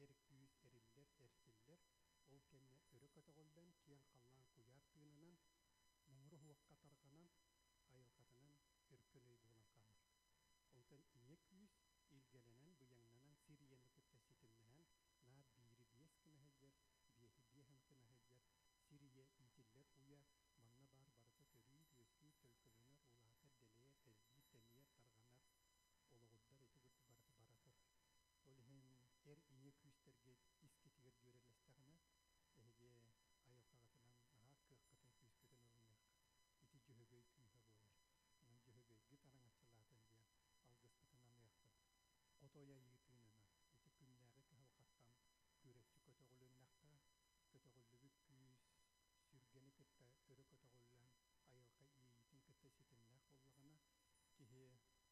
эр күүс эриллэр, эрчиллэр, ол кэннэ өрө көтөҕүллэн, киэҥ халлаан куйаар тыынынан, муҥура уһуохха тарҕанан, айылҕатынан өркөн өй буолан хаалар. Онтон ийэ күүс илгэлэнэн, быйаҥнанан сир ийэни кытта ситимнэһэн, наар биири биэс гына сылдьар, биэһи биэһин гына сылдьар, сир ийэ иитиллэр уйа, манна баар барыта төрүүр, үөскүүр, төлкөлөнөр, улаатар, дэлэйэр, элбиир, тэнийэр, тарҕанар, олоҕурдар ити курдук барыта бара турар. Ол иһин эр ийэ күүстэргит искитигэр дьүөрэлэстэҕинэ, эһиги айылҕаҕытынан наһаа кыаххытын, күүскүтүн ылыныаххыт. Ити Дьөһөгөй күүһэ буолар. Онон Дьөһөгөйгүт араҥаччылаатын диэн алгыспытын аныахпыт. Хотой айыы тыынынан ити күннээҕи кыһалҕаттан күөрэччи көтөҕүлүннэххэ, көтөҕүллүбүт күүс сүргэни кытта өрө көтөҕүллэн айылҕа иэйиитин кытта ситимнээх буоллаҕына, киһи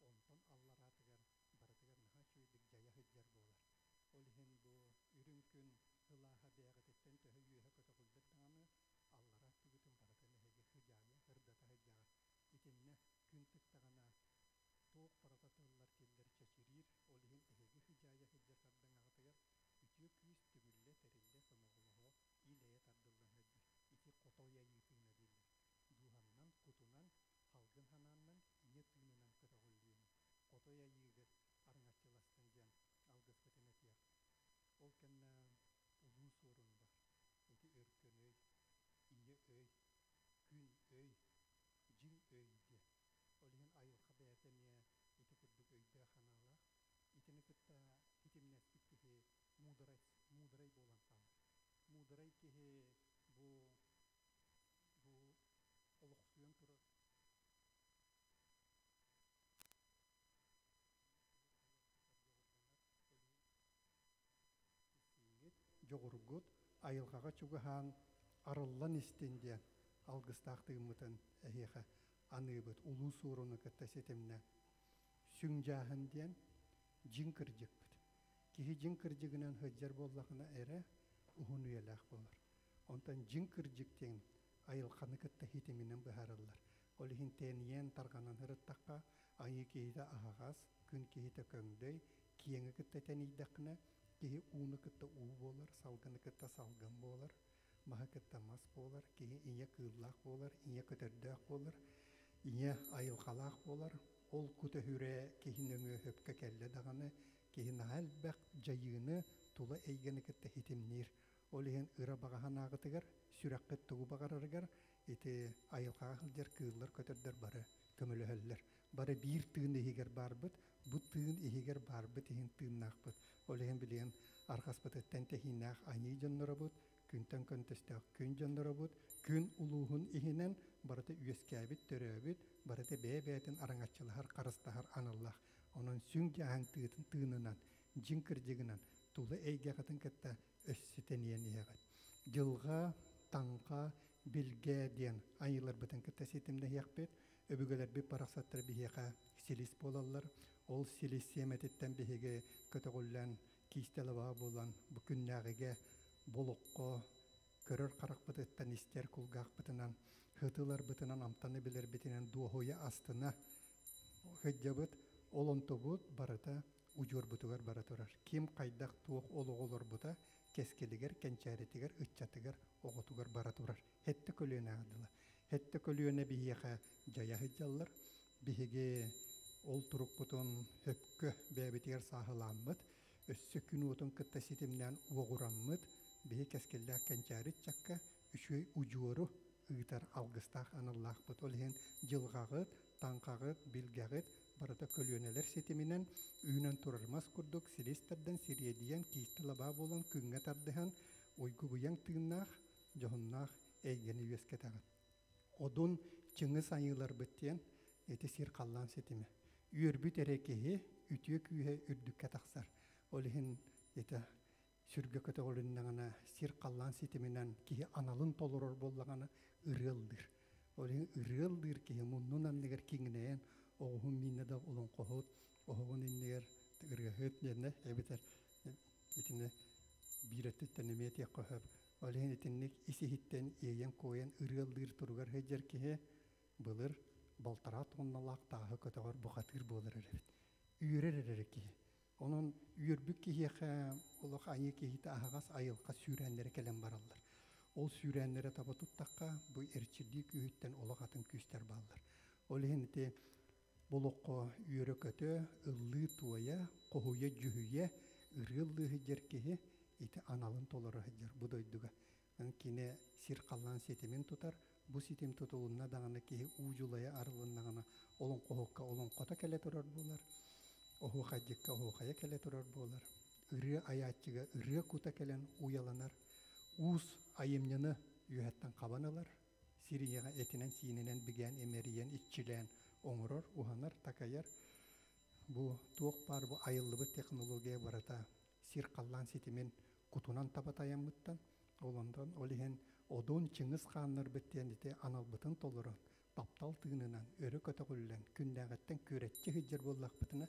онтон аллараатыгар барытыгар наһаа үчүгэйдик дьайа сылдьар буолар. Ол иһин бу үрүҥ күн ылааһа бэйэҕититтэн төһө үөһэ көтөҕүллэр даҕаны, аллараа өттүгүтүн барытын эһиги сыдьаайа, сырдата сылдьаҕыт. Итиннэ күн тыктаҕына туох барыта тыллар тиллэр чэчириир, ол иһин эһиги сыдьаайа сылдьар сардаҥаҕытыгар үтүө күүс түмүллэ, тэриллэ, сомоҕолоһо, ил-эйэ тардыллан сылдьар. Ити хотой айыы тыына дииллэр. Дууһаннан, кутунан, салгын санааннан, ийэ тыынынан көтөҕүллүүнү, хотой айыыгыт араҥаччыластын диэн алгыспытын этиэхпит. Ол кэннэ Улуу Суорун бар. Ити өркөн өй, ийэ өй, күн өй, дьиҥ өй диэн. Ол иһин айылҕа бэйэтэ эмиэ ити курдук өйдөөх-санаалаах. Итини кытта ситимнэспит киһи муударай, муударай буолан хаалар. Муударай киһи бу бу олохсуйан турар дьоҕургут айылҕаҕа чугаһаан арыллан истин диэн алгыстаах тыыммытын эһиэхэ аныыбыт улуу суоруну кытта ситимнээн сүҥ дьааһын диэн дьиҥ кырдьыкпыт киһи дьиҥ кырдьыгынан сылдьар буоллаҕына эрэ уһун үйэлээх буолар онтон дьиҥ кырдьык диэн айылҕаны кытта ситиминэн быһаарыллар. Ол иһин тэнийэн тарҕанан сырыттахха, айыы киһитэ аһаҕас, күн киһитэ көҥдөй, киэҥи кытта тэнийдэххинэ, киһи ууну кытта уу буолар, салгыны кытта салгын буолар, маһы кытта мас буолар, киһи ийэ кыыллаах буолар, ийэ көтөрдөөх буолар, ийэ айылҕалаах буолар. Ол кута өһүрэ киһи нөҥүө сөпкө кэллэ даҕаны, киһи наһаа элбэх дьайыыны тула эйгэни кытта ситимниир. Ол иһин ыра баҕа санааҕытыгар, сүрэххит тугу баҕарарыгар ити айылҕаҕа сылдьар кыыллар, көтөрдөр бары көмөлөһөллөр. Бары биир тыын иһигэр баарбыт, бу тыын иһигэр баарбыт иһин тыыннаахпыт. Ол иһин билигин арҕаспытыттан тэһииннээх аньыы дьонноробут, күнтэн көнтөстөөх күн дьонноробут, күн улууһун иһинэн барыта үөскээбит, төрөөбүт, барыта бэйэ-бэйэтин араҥаччылаһар, харыстаһар аналлаах. Онон сүҥ дьааһын тыынынан, дьиҥ кырдьыгынан тула эйгэҕитин кытта өссө тэнийэн иһэҕит. Дьылҕа, таҥха, билгэ диэн айыыларбытын кытта ситимнэһиэхпит. Өбүгэлэрбит барахсаттар биһиэхэ силис буолаллар. Ол силис сиэмэтиттэн биһиги көтөҕүллэн, киистэ лабаа буолан, бу күннээҕигэ болоххо көрөр харахпытыттан истэр кулгаахпытынан, һытыларбытынан амтаны билэрбитинэн дуоһуйа астына сылдьабыт. Ол онтубут барыта удьуорбутугар бара турар. Ким хайдах туох олоҕу олорбута кэскилигэр, кэнчээритигэр, ыччатыгар, оҕотугар бара турар. Сэттэ көлүөнэ дылы. Сэттэ көлүөнэ биһиэхэ дьайа сылдьаллар. Биһиги ол турукпутун сөпкө бэйэбитигэр сааһылааммыт, өссө күн уотун кытта ситимнээн уоҕураммыт, биһи кэскиллээх кэнчээри ыччакка үчүгэй удьуору ыытар алгыстаах аналлаахпыт. Ол иһин дьылҕаҕыт, таҥхаҕыт, билгэҕит барыта көлүөнэлэр ситиминэн үүнэн турар мас курдук силис тардан, сириэдийэн, киистэ лабаа буолан күҥҥэ тардыһан, уйгу-быйаҥ тыыннаах, дьоһуннаах эйгэни үөскэтэҕит. Одун Чыҥыс айыыларбыт диэн ити сир-халлаан ситимэ. Үөрбүт эрэ киһи үтүө күүһэ үрдүккэ тахсар. Ол иһин ити сүргэ көтөҕүлүннэҕинэ, сир-халлаан ситиминэн киһи аналын толорор буоллаҕына ырыаллыыр. Ол иһин ырыаллыыр киһи муннун анныгар киҥинэйэн оҕуһун мииннэ да олоҥхоһут, оһоҕун иннигэр ырыаһыт диэннэ эбэтэр итини биир өттүттэн эмиэ этиэххэ сөп. Ол иһин итинник ис-иһиттэн иэйэн-куойан ырыаллыыр туругар сылдьар киһи былыр балтараа тонналаах тааһы көтөҕөр бухатыыр буолар эбит. Үөрэр эрэ киһи. Онон үөрбүт киһиэхэ олох айыы киһитэ аһаҕас айылҕа сүүрээннэрэ кэлэн бараллар. Ол сүүрээннэрэ таба туттахха, бу эрчиллии күүһүттэн олох атын күүстэр бааллар. Ол иһин ити болоххо үөрэ-көтө, ыллыы-туойа, хоһуйа-дьүһүйэ, ырыа ыллыы сылдьар киһи ити аналын толоро сылдьар бу дойдуга. Кини сир-халлаан ситимин тутар, бу ситим тутулунна даҕаны киһи уу дьулайа арылыннаҕына олоҥхоһукка олоҥхото кэлэ турар буолар, оһуохайдьыкка оһуохайа кэлэ турар буолар, ырыа айааччыга ырыа кута кэлэн уйаланар, уус айымньыны үөһэттэн хабан ылар, сир ийэҕэ этинэн-сиининэн бигээн имэрийэн, иччилээн оҥорор, уһанар, такайар. Бу туох баар бу айыллыбыт технология барыта сир-халлаан ситимин кутунан таба тайаммыттан, ол онтон ол иһин Одун Чыҥыс хааннарбыт диэн ити аналбытын толорон, таптал тыынынан өрө көтөҕүллэн, күннээҕиттэн күөрэччи сылдьар буоллахпытына,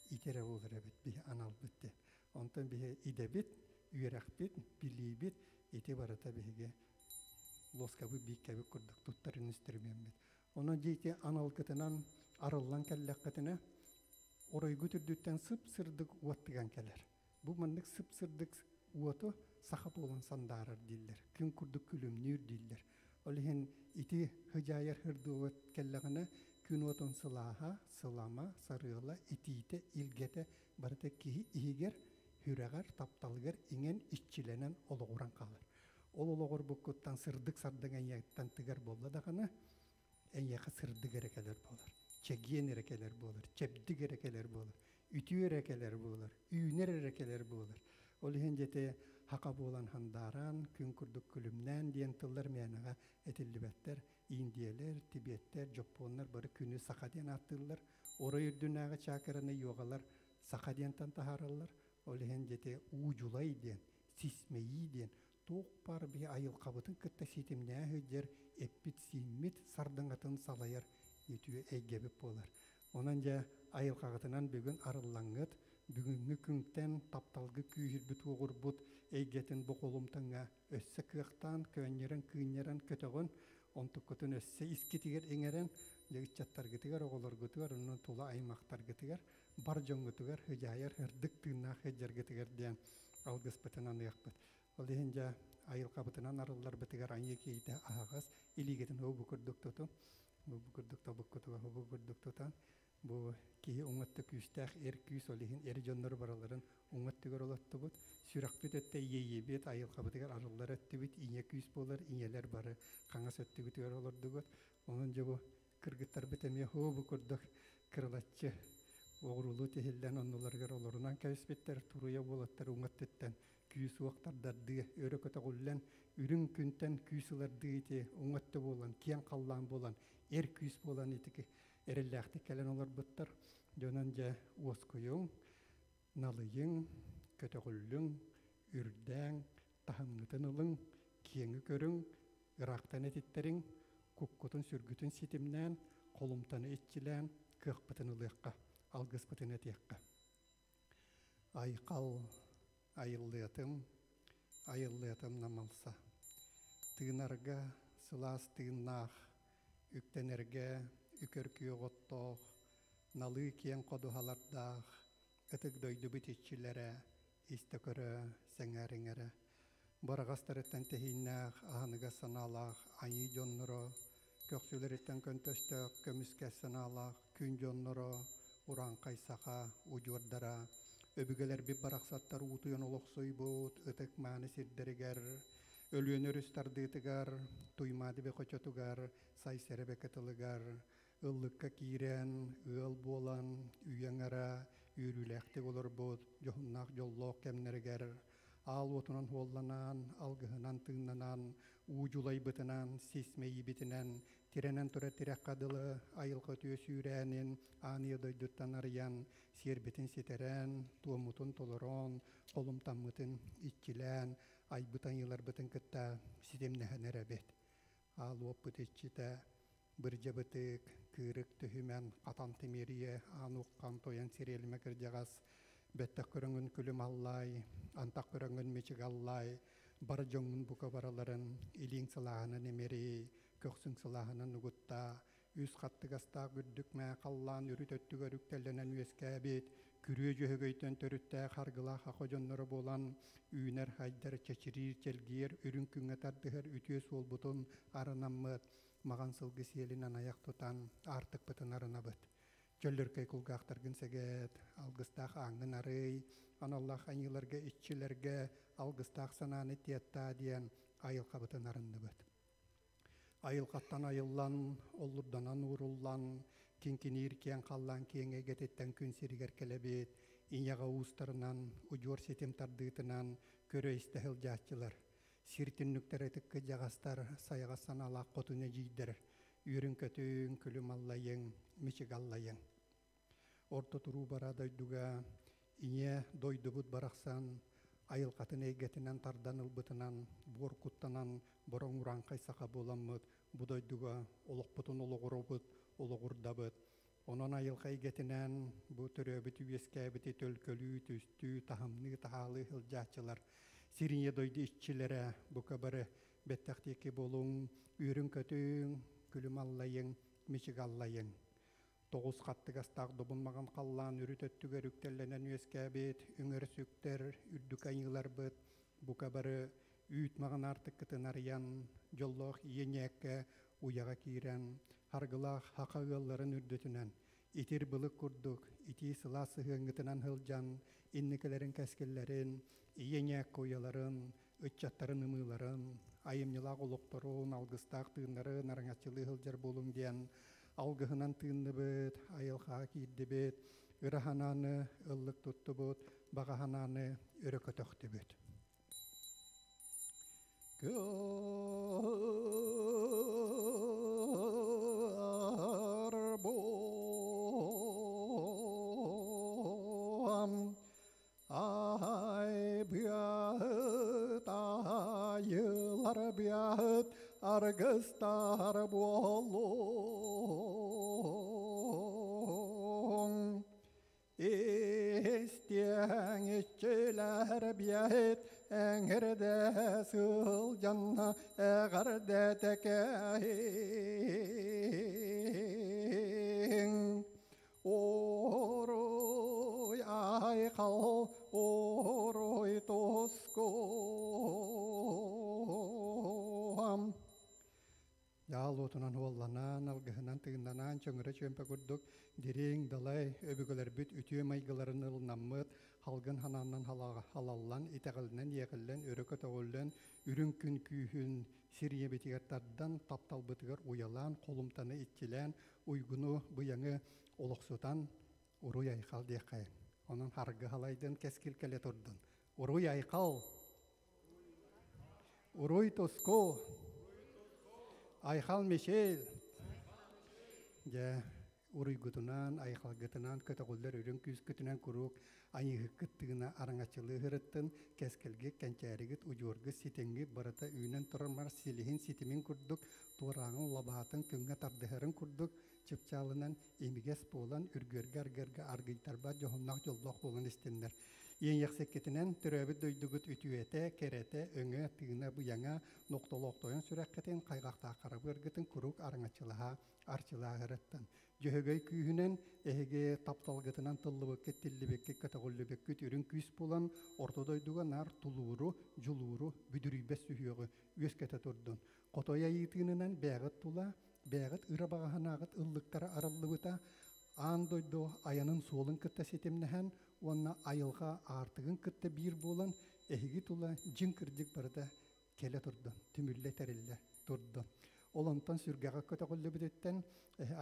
ити эрэ буолар эбит биһи аналбыт диэн. Онтон биһи идэбит, үөрэхпит, билиибит ити барыта биһиги лоскабыт бииккэбит курдук туттар үнүстүрүмүөммүт. Онон дьиэти аналгытынан арыллан кэллэххитинэ, оройгут үрдүттэн сып-сырдык уот тыган кэлэр. Бу маннык сып-сырдык уоту саха буолан сандаарар дииллэр, күн курдук күлүмнүүр дииллэр. Ол иһин ити хыдьаайар һырдыыбыт кэллэҕинэ, күн уотун сылааһа, сылама, сарыала, итиитэ, илгэтэ барыта киһи иһигэр, сүрэҕэр, тапталыгар иҥэн, иччилэнэн олоҕуран хаалар. Ол олоҕурбуккуттан сырдык сардаҥ эйиэхиттэн тыгар буолла даҕаны, эйиэхэ сырдык эрэ кэлэр буолар, чэгиэн эрэ кэлэр буолар, чэбдик эрэ кэлэр буолар, үтүө эрэ кэлэр буолар, үүнэр эрэ кэлэр буолар. Ол иһин дьэти хака буолан хандааран, күн курдук күлүмнээн диэн тыллар мээнэҕэ этиллибэттэр. Индиялэр, тибеттэр, дьоппуоннар бары күнү саха диэн ааттыыллар. Орой үрдүнээҕи чакраны йогалар саха диэнтэн таһаараллар. Ол иһин дьэти уу дьулай диэн, сисмэйии диэн туох баар биһи айылҕабытын кытта ситимнээх сылдьар эппит-сииммит сардаҥатын салайар үтүө эйгэбит буолар. Онон дьэ айылҕаҕытынан бүгүн арыллаҥҥыт, бүгүҥҥү күнтэн тапталгы күүһүрбүт уоҕурбут эйгэтин бу холумтаҥҥа өссө кыахтаан, көөнньөрөн, кыынньаран көтөҕөн, онтуккутун өссө искитигэр иҥэрэн, дьэ ыччаттаргытыгар, оҕолоргутугар, онон тула аймахтаргытыгар, бар дьоҥҥутугар сыдьаайар ырдык тыыннаах сылдьаргытыгар диэн алгыспытын аныахпыт. Ол иһин дьэ айылҕабытынан арылларбытыгар айыы киһитэ аһаҕас илиигитин бу курдук тутун, бу курдук тобуккутугар бу курдук тутан, бу киһи уҥатта күүстээх эр күүс, ол иһин эр дьоннору бараларын уҥа өттүгэр олоттубут. Сүрэхпит өттө иэйиибит, айылҕабытыгар арыллар өттүбүт, ийэ күүс буолар, ийэлэр бары хаҥас өттүгүтүгэр олордугут. Онон дьэ бу кыргыттарбыт эмиэ һуу бу курдук кырылаччы оҕуруулуу тиһиллэн оннуларыгар олорунан кэбиспиттэр, туруйа уолаттар уҥа өттүттэн күүс уох тардардыы өрө көтөҕүллэн, үрүҥ күнтэн күүс ылардыы ити уҥа өттө буолан, киэҥ халлаан буолан, эр күүс буолан ити эрэллээхтик кэлэн олорбуттар. Дьонон дьэ уоскуйуҥ, налыйыҥ, көтөҕүллүҥ, үрдээҥ, таһымҥытын ылыҥ, киэҥи көрүҥ, ыраахтан этиттэриҥ, куккутун-сүргүтүн ситимнээн, холумтаны иччилээн, кыахпытын ылыахха, алгыспытын этиэххэ. Айхал, айыллыатым, айыллыатым намалса. Тыынарга сылаас тыыннаах, үктэнэргэ үкэр күөх оттоох, налыы киэҥ ходуһалардаах, ытык дойдубут иччилэрэ истэ көрө, сэҥээриҥэрэ. Быраҕастарыттан тэһииннээх, аһыныгас санаалаах айыы дьонноро, көхсүлэриттэн көнтөстөөх көмүскэс санаалаах күн дьонноро, урааҥхай саха удьуордара, өбүгэлэрбит барахсаттар уутуйан олохсуйбут ытык мааны сирдэригэр, Өлүөнэ өрүс тардыытыгар, Туймаадыбэ хочотугар, Сайсэрэбэ кытылыгар, ыллыкка киирэн, ыал буолан, үйэ аҥара үөрүүлээхтик олорбут дьоһуннаах дьоллоох кэмнэригэр аал уотунан уолланан, алгыһынан тыыннанан, уу дьулайбытынан, сис мэйиибитинэн, тирэнэн турар тирэххэ дылы айылҕа үтүө сүүрээнин аан ийэ дойдуттан арыйан, сиэрбитин ситэрэн, туоммутун толорон, холумтаммытын иччилээн, айбыт айыыларбытын кытта ситимнэһэн эрэбит. Аал уоппут иччитэ Бырдьабытык, кыырык түһүмэн, хатан тимиэрийэ, аан уххан тойон сириэлимэ кырдьаҕас, бэттэх көрөҥүн күлүм аллаай, антах көрөҥүн мичик аллаай, бар дьоҥҥун бука бараларын илииҥ сылааһынан имэрий, көхсүҥ сылааһынан угуттаа, Үс хаттыгастаах үрдүк мээ халлаан үрүт өттүгэр үктэллэнэн үөскээбит, күрүө дьөһөгөйтөн төрүттээх харгылаах аха дьонноро буолан, үүнэр хайдар, чэчириир, чэлгийэр, үрүҥ күҥҥэ тардыһар үтүө суолбутун арынаммыт, маҕан сылгы сиэлинэн айах тутан, аартыкпытын арынабыт. Чөллөркөй кулгаахтаргын сэгээт, алгыстаах ааҥҥын арый, аналлаах айыыларга, иччилэргэ алгыстаах санааны тиэттаа диэн айылҕабытын арынныбыт. Айылҕаттан айыллан, оллурданан ууруллан, киҥкиниир киэҥ халлаан киэҥ эйгэтиттэн күн сиригэр кэлэбит, ийэҕэ уустарынан, удьуор ситим тардыытынан көрө-истэ сылдьааччылар. Сир түннүктэрэ ытык кырдьаҕастар, сайаҕас санаалаах хотун эдьиийдэр, үөрүҥ-көтүҥ, күлүм аллайыҥ, мичик аллайыҥ. Орто туруу бара дойдуга ийэ дойдубут барахсан айылҕатын эйгэтинэн тардан ылбытынан, буор куттанан бороҥ урааҥхай саха буоламмыт, бу дойдуга олохпутун олоҕуробут, олоҕурдабыт. Онон айылҕа эйгэтинэн бу төрөөбүт үөскээбити төлкөлүү, түстүү, таһымныы, таһаалыы сылдьааччылар, сир ийэ дойду иччилэрэ бука бары бэттэх диэки буолуҥ, үөрүҥ-көтүҥ, күлүм аллайыҥ, мичик аллайыҥ. Тоҕус хаттыгастаах добун маҕан халлаан үрүт өттүгэр үктэллэнэн үөскээбит үҥэр сүктэр үрдүк айыыларбыт бука бары үүт маҕан аартыккытын арыйан, дьоллоох ийэ ньээккэ уйаҕа киирэн, харгылаах хаха ыалларын үрдүтүнэн итир былык курдук итии сылаас сыһыаҥҥытынан сылдьан, инникилэрин кэскиллэрин, ийэ ньээккэ уйаларын, ыччаттарын ымыыларын, айымньылаах олохторун, алгыстаах тыыннарын араҥаччылыы сылдьар буолуҥ диэн алгыһынан тыынныбыт, айылҕаҕа киирдибит, ыра санааны ыллык туттубут, баҕа санааны өрө көтөхтүбүт. Көр Ай быат айылар быат аргыстар буолуҥ. Истиэҥ иччилэр биэт эҥэрдэ сылдьан эҕэрдэ тэкэһиҥ. Уруй айхал, уруй тускуам. Дьаал уотунан уолланан, алгыһынан тыыннанан, чөҥөрө чүөмпэ курдук дириҥ далай өбүгэлэрбит үтүө майгыларын ылынаммыт, халгын ханааннан халаллан, итэҕэлинэн иэҕиллэн, өрө көтөҕүллэн, үрүҥ күн күүһүн сир ийэбитигэр тардан, тапталбытыгар уйалаан, холумтаны иччилээн, уйгуну, быйаҥы олохсутан уруй-айхал диэххэ. Онон харгы халайдын кэскил кэлэ турдун. Уруй-айхал! Уруй туску! Айхал Мишель! Дьэ, уруйгутунан, айхалгытынан көтөҕүллэр үрүҥ күүскүтүнэн куруук айыыһыккыт тыына араҥаччылыы сырыттын, кэскилгит, кэнчээригит, удьуоргут, ситиҥҥит барыта үүнэн турар мар силиһин ситимин курдук туорааҕын лабаатын күҥҥэ тардыһарын курдук чыпчаалынан имигэс буолан үргүөргэ-аргыарга аргыйтарбат дьоһуннаах дьоллоох буолан истиннэр. Иэйэхсиккитинэн төрөөбүт дойдугут үтүөтэ, кэрэтэ, өҥө, тыына, быйаҥа, нохтолоохтойон сүрэххитин хайҕахтаах харабыаргытын куруук араҥаччылаһа арчылааһырыттан. Дьөһөгөй күүһүнэн эһиги тапталгытынан тыллыбыккыт, тиллибиккит, көтөҕүллүбүккүт үрүҥ күүс буолан орто дойдуга наар тулууру, дьулууру, бүдүрүйбэт сүһүөҕү үөскэтэ турдун. Хотой айыытыынынан бээҕит тула, бээҕит ыра баҕаһынааҕыт ыллыктара арыллыбыта, аан дойду айанын суолун кытта ситимнэһэн уонна айылҕа аартыгын кытта биир буолан, эһиги тула дьиҥ кырдьык барыта кэлэ турдун, түмүллэ тэриллэ турдун. Ол онтон сүргэҕэ көтөҕүллүбүтүттэн,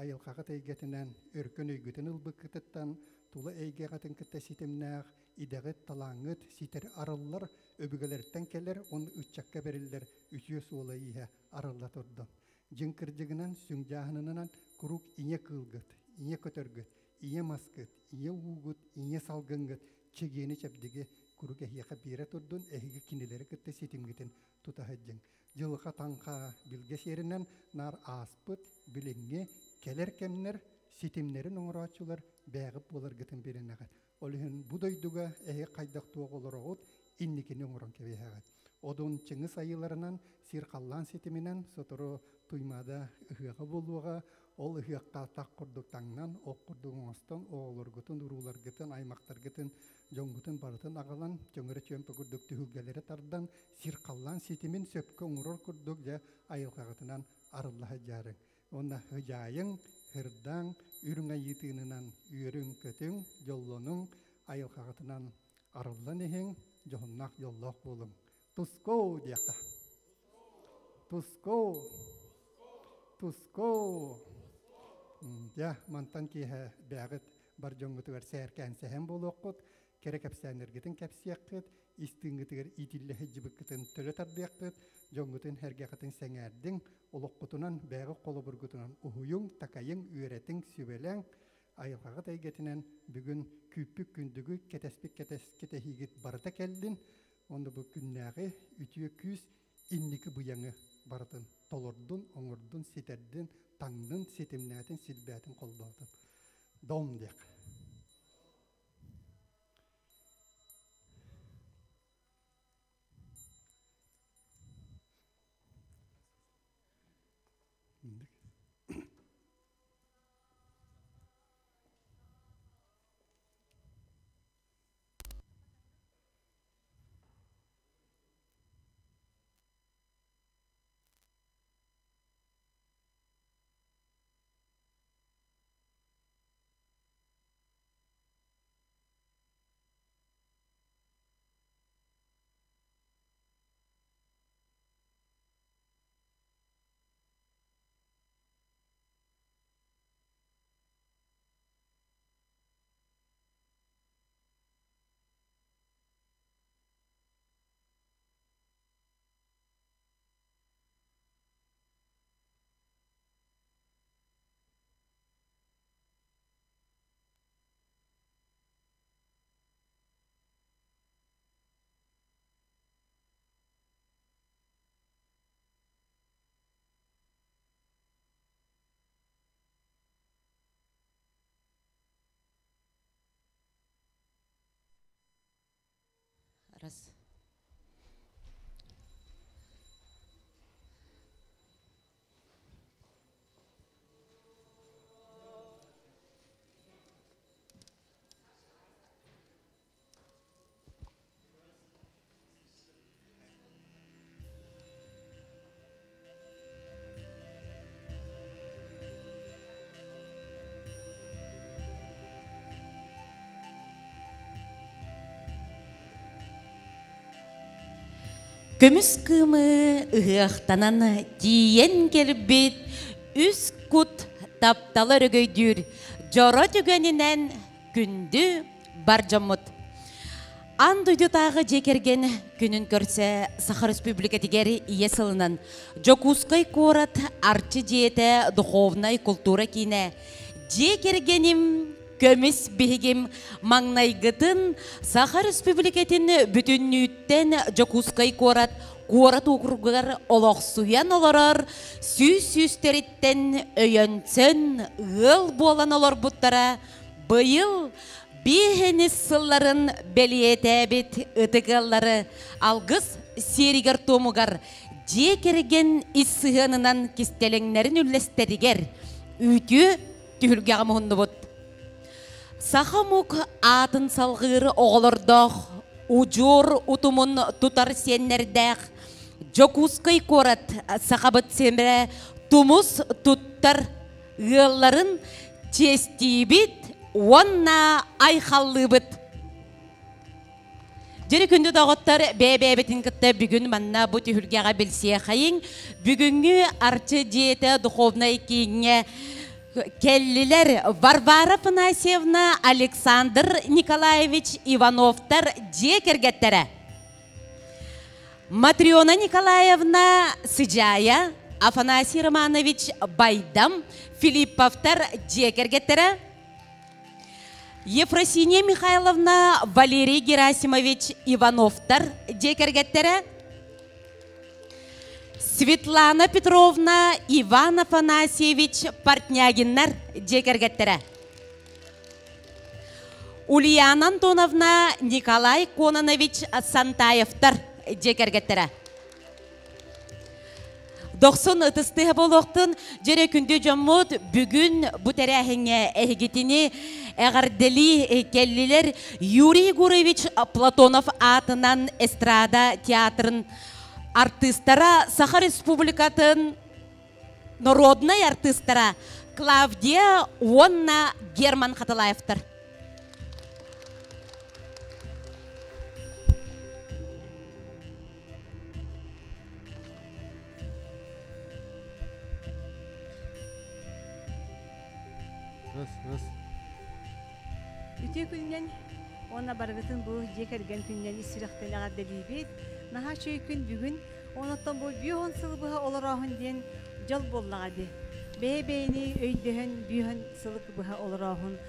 айылҕаҕыт эйгэтинэн, өркөн өйгүтүн ылбыккытыттан, тула эйгэҕитин кытта ситимнээх, идэҕит, талааҥҥыт ситэр арыллар, өбүгэлэртэн кэлэр уонна ыччакка бэриллэр үтүө суола-ииһэ арылла турдун. Дьиҥ кырдьыгынан, сүҥдьааһынынан куруук ийэ кыылгыт, ийэ көтөргүт, ийэ маскыт, ийэ уугут, ийэ салгыҥҥыт чэгиэни-чэбдиги куруук эһиэхэ биэрэ турдун, эһиги кинилэри кытта ситимҥитин тута сылдьыҥ. Дьылҕа таҥха билгэ сиэринэн наар ааспыт, билиҥҥи, кэлэр кэмнэр ситимнэрин оҥорооччулар бэйэҕит буоларгытын билинэҕит. Ол иһин бу дойдуга эһиги хайдах туох олороҕут, инникини оҥорон кэбиһэҕит. Одун Чыҥыс айыыларынан, сир-халлаан ситиминэн сотору Туймаада ыһыаҕа буолуоҕа. Ол ыһыахха атах курдук таҥнан, ох курдук оҥостон, оҕолоргутун, урууларгытын, аймахтаргытын, дьоҥҥутун барытын аҕалан, чөҥөрө чүөмпэ курдук түһүлгэлэри тардан, сир-халлаан ситимин сөпкө оҥорор курдук дьэ айылҕаҕытынан арылла сылдьаарыҥ. Уонна һыдьаайыҥ, һырдааҥ, үрүҥ айыы тыынынан үөрүҥ-көтүҥ, дьоллонуҥ, айылҕаҕытынан арыллан иһиҥ, дьоһуннаах дьоллоох буолуҥ. Тускоо диэххэ. Тускоо. Тускоо. Дьэ, мантан киэһэ бэҕит бар дьоҥҥутугар сээркээн сэһэн буолуоххут, кэрэ кэпсээннэргитин кэпсиэххит, ис тыыҥҥытыгар иитиллэ сылдьыбыккытын төлө тардыаххыт, дьоҥҥутун сэргэххитин сэҥээрдиҥ, олоххутунан бэйэҕит холобургутунан уһуйуҥ, такайыҥ, үөрэтиҥ, сүбэлээҥ, айылҕаҕыт эйгэтинэн бүгүн күүппүт күндүгү, кэтэспит кэтэһиигит барыта кэллин, Онно бу күннээҕи үтүө күүс инники быйаҥы барытын толордун, оҥордун, ситэрдин, таҥнын, ситимнээтин, силбээтин, холбоотун. Дом диэх. Раз. Көмүс кыымы ыһыахтанан тиийэн кэлбит үс кут таптала өрөгөйдүүр дьоро түгэнинэн күндү бар дьоммут. Аан дойдутааҕы дьиэ кэргэн күнүн көрсө Саха Республикатыгар Ийэ сылынан Дьокуускай куорат Арчы дьиэтэ духовнай култуура киинэ Дьиэ кэргэним көмүс биһигим маҥнайгытын Саха Республикатын бүтүннүүттэн Дьокуускай куорат куорат уокуругар олохсуйан олорор сүүс сүүстэриттэн өйөнсөн ыал буолан олорбуттара быйыл Биэһэнис сылларын бэлиэтээбит ытык ыаллары алгыс сиэригэр-туомугар дьиэ кэргэн ис сыһыанынан кистэлэҥнэрин үллэстэригэр үтүө түһүлгэҕэ муһуннубут. Саха омук аатын салҕыыр оҕолордоох, удьуор утумун тутар сиэннэрдээх Дьокуускай куорат Сахабыт сирэ тумус туттар ыалларын чиэстиибит уонна айхаллыыбыт. Дьири күндү доҕоттор, бэйэ-бэйэбитин кытта бүгүн манна бу түһүлгэҕэ билсиэхэйиҥ. Бүгүҥҥү Арчы дьиэтэ духовнай кииҥҥэ кэллилэр Варвара Афанасьевна, Александр Николаевич Ивановтар дьиэ кэргэттэрэ. Матрена Николаевна Сыдьаайа, Афанасий Романович Байдам, Филипповтар дьиэ кэргэттэрэ, Ефросинья Михайловна, Валерий Герасимович Ивановтар дьиэ кэргэттэрэ, Светлана Петровна, Иван Афанасьевич Портнягиннар дьиэ кэргэттэрэ. Ульяна Антоновна, Николай Кононович Сантаевтар дьиэ кэргэттэрэ. Дохсун ытыс тыаһа буолуохтун. Дьэрэ күндү дьоммут бүгүн бу тэрээһиҥҥэ эһигитини эҕэрдэлии кэллилэр Юрий Егорович Платонов аатынан эстрада театрын артыыстара Саха Республикатын народнай артыыстара Клавдия уонна Герман Хатылаевтар. Үтүө күнүнэн уонна барыгытын бу дьиэ кэргэн күнүнэн ис сүрэхтэн эҕэрдэлиибит. Наһаа үчүгэй күн бүгүн. Онон бу бүөһүн сыл быһа олорооһун диэн дьол буоллаҕа дии. Бэйэ-бэйэни өйдөһөн бүөһүн сылы быһа олорооһун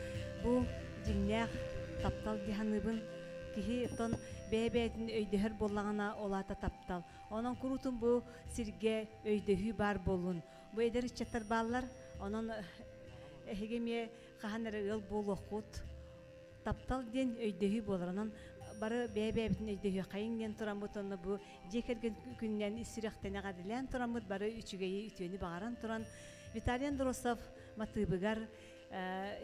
бу дьиҥнээх таптал дии саныыбын. Киһи оттон бэйэ-бэйэтин өйдөһөр буоллаҕына, ол аата таптал. Онон куруутун бу сиргэ өйдөһүү баар буоллун. Бу эдэр ыччаттар бааллар, онон эһиги эмиэ хаһан эрэ ыал буолуоххут. Таптал диэн өйдөһүү буолар. Онон бары бэйэ-бэйэбитин өйдөһүөххэйиҥ диэн тураммыт уонна бу дьиэ кэргэн күнүнэн ис сүрэхтэн эҕэрдэлээн тураммыт бары үчүгэйи, үтүөнү баҕаран туран Виталий Андросов матыыбыгар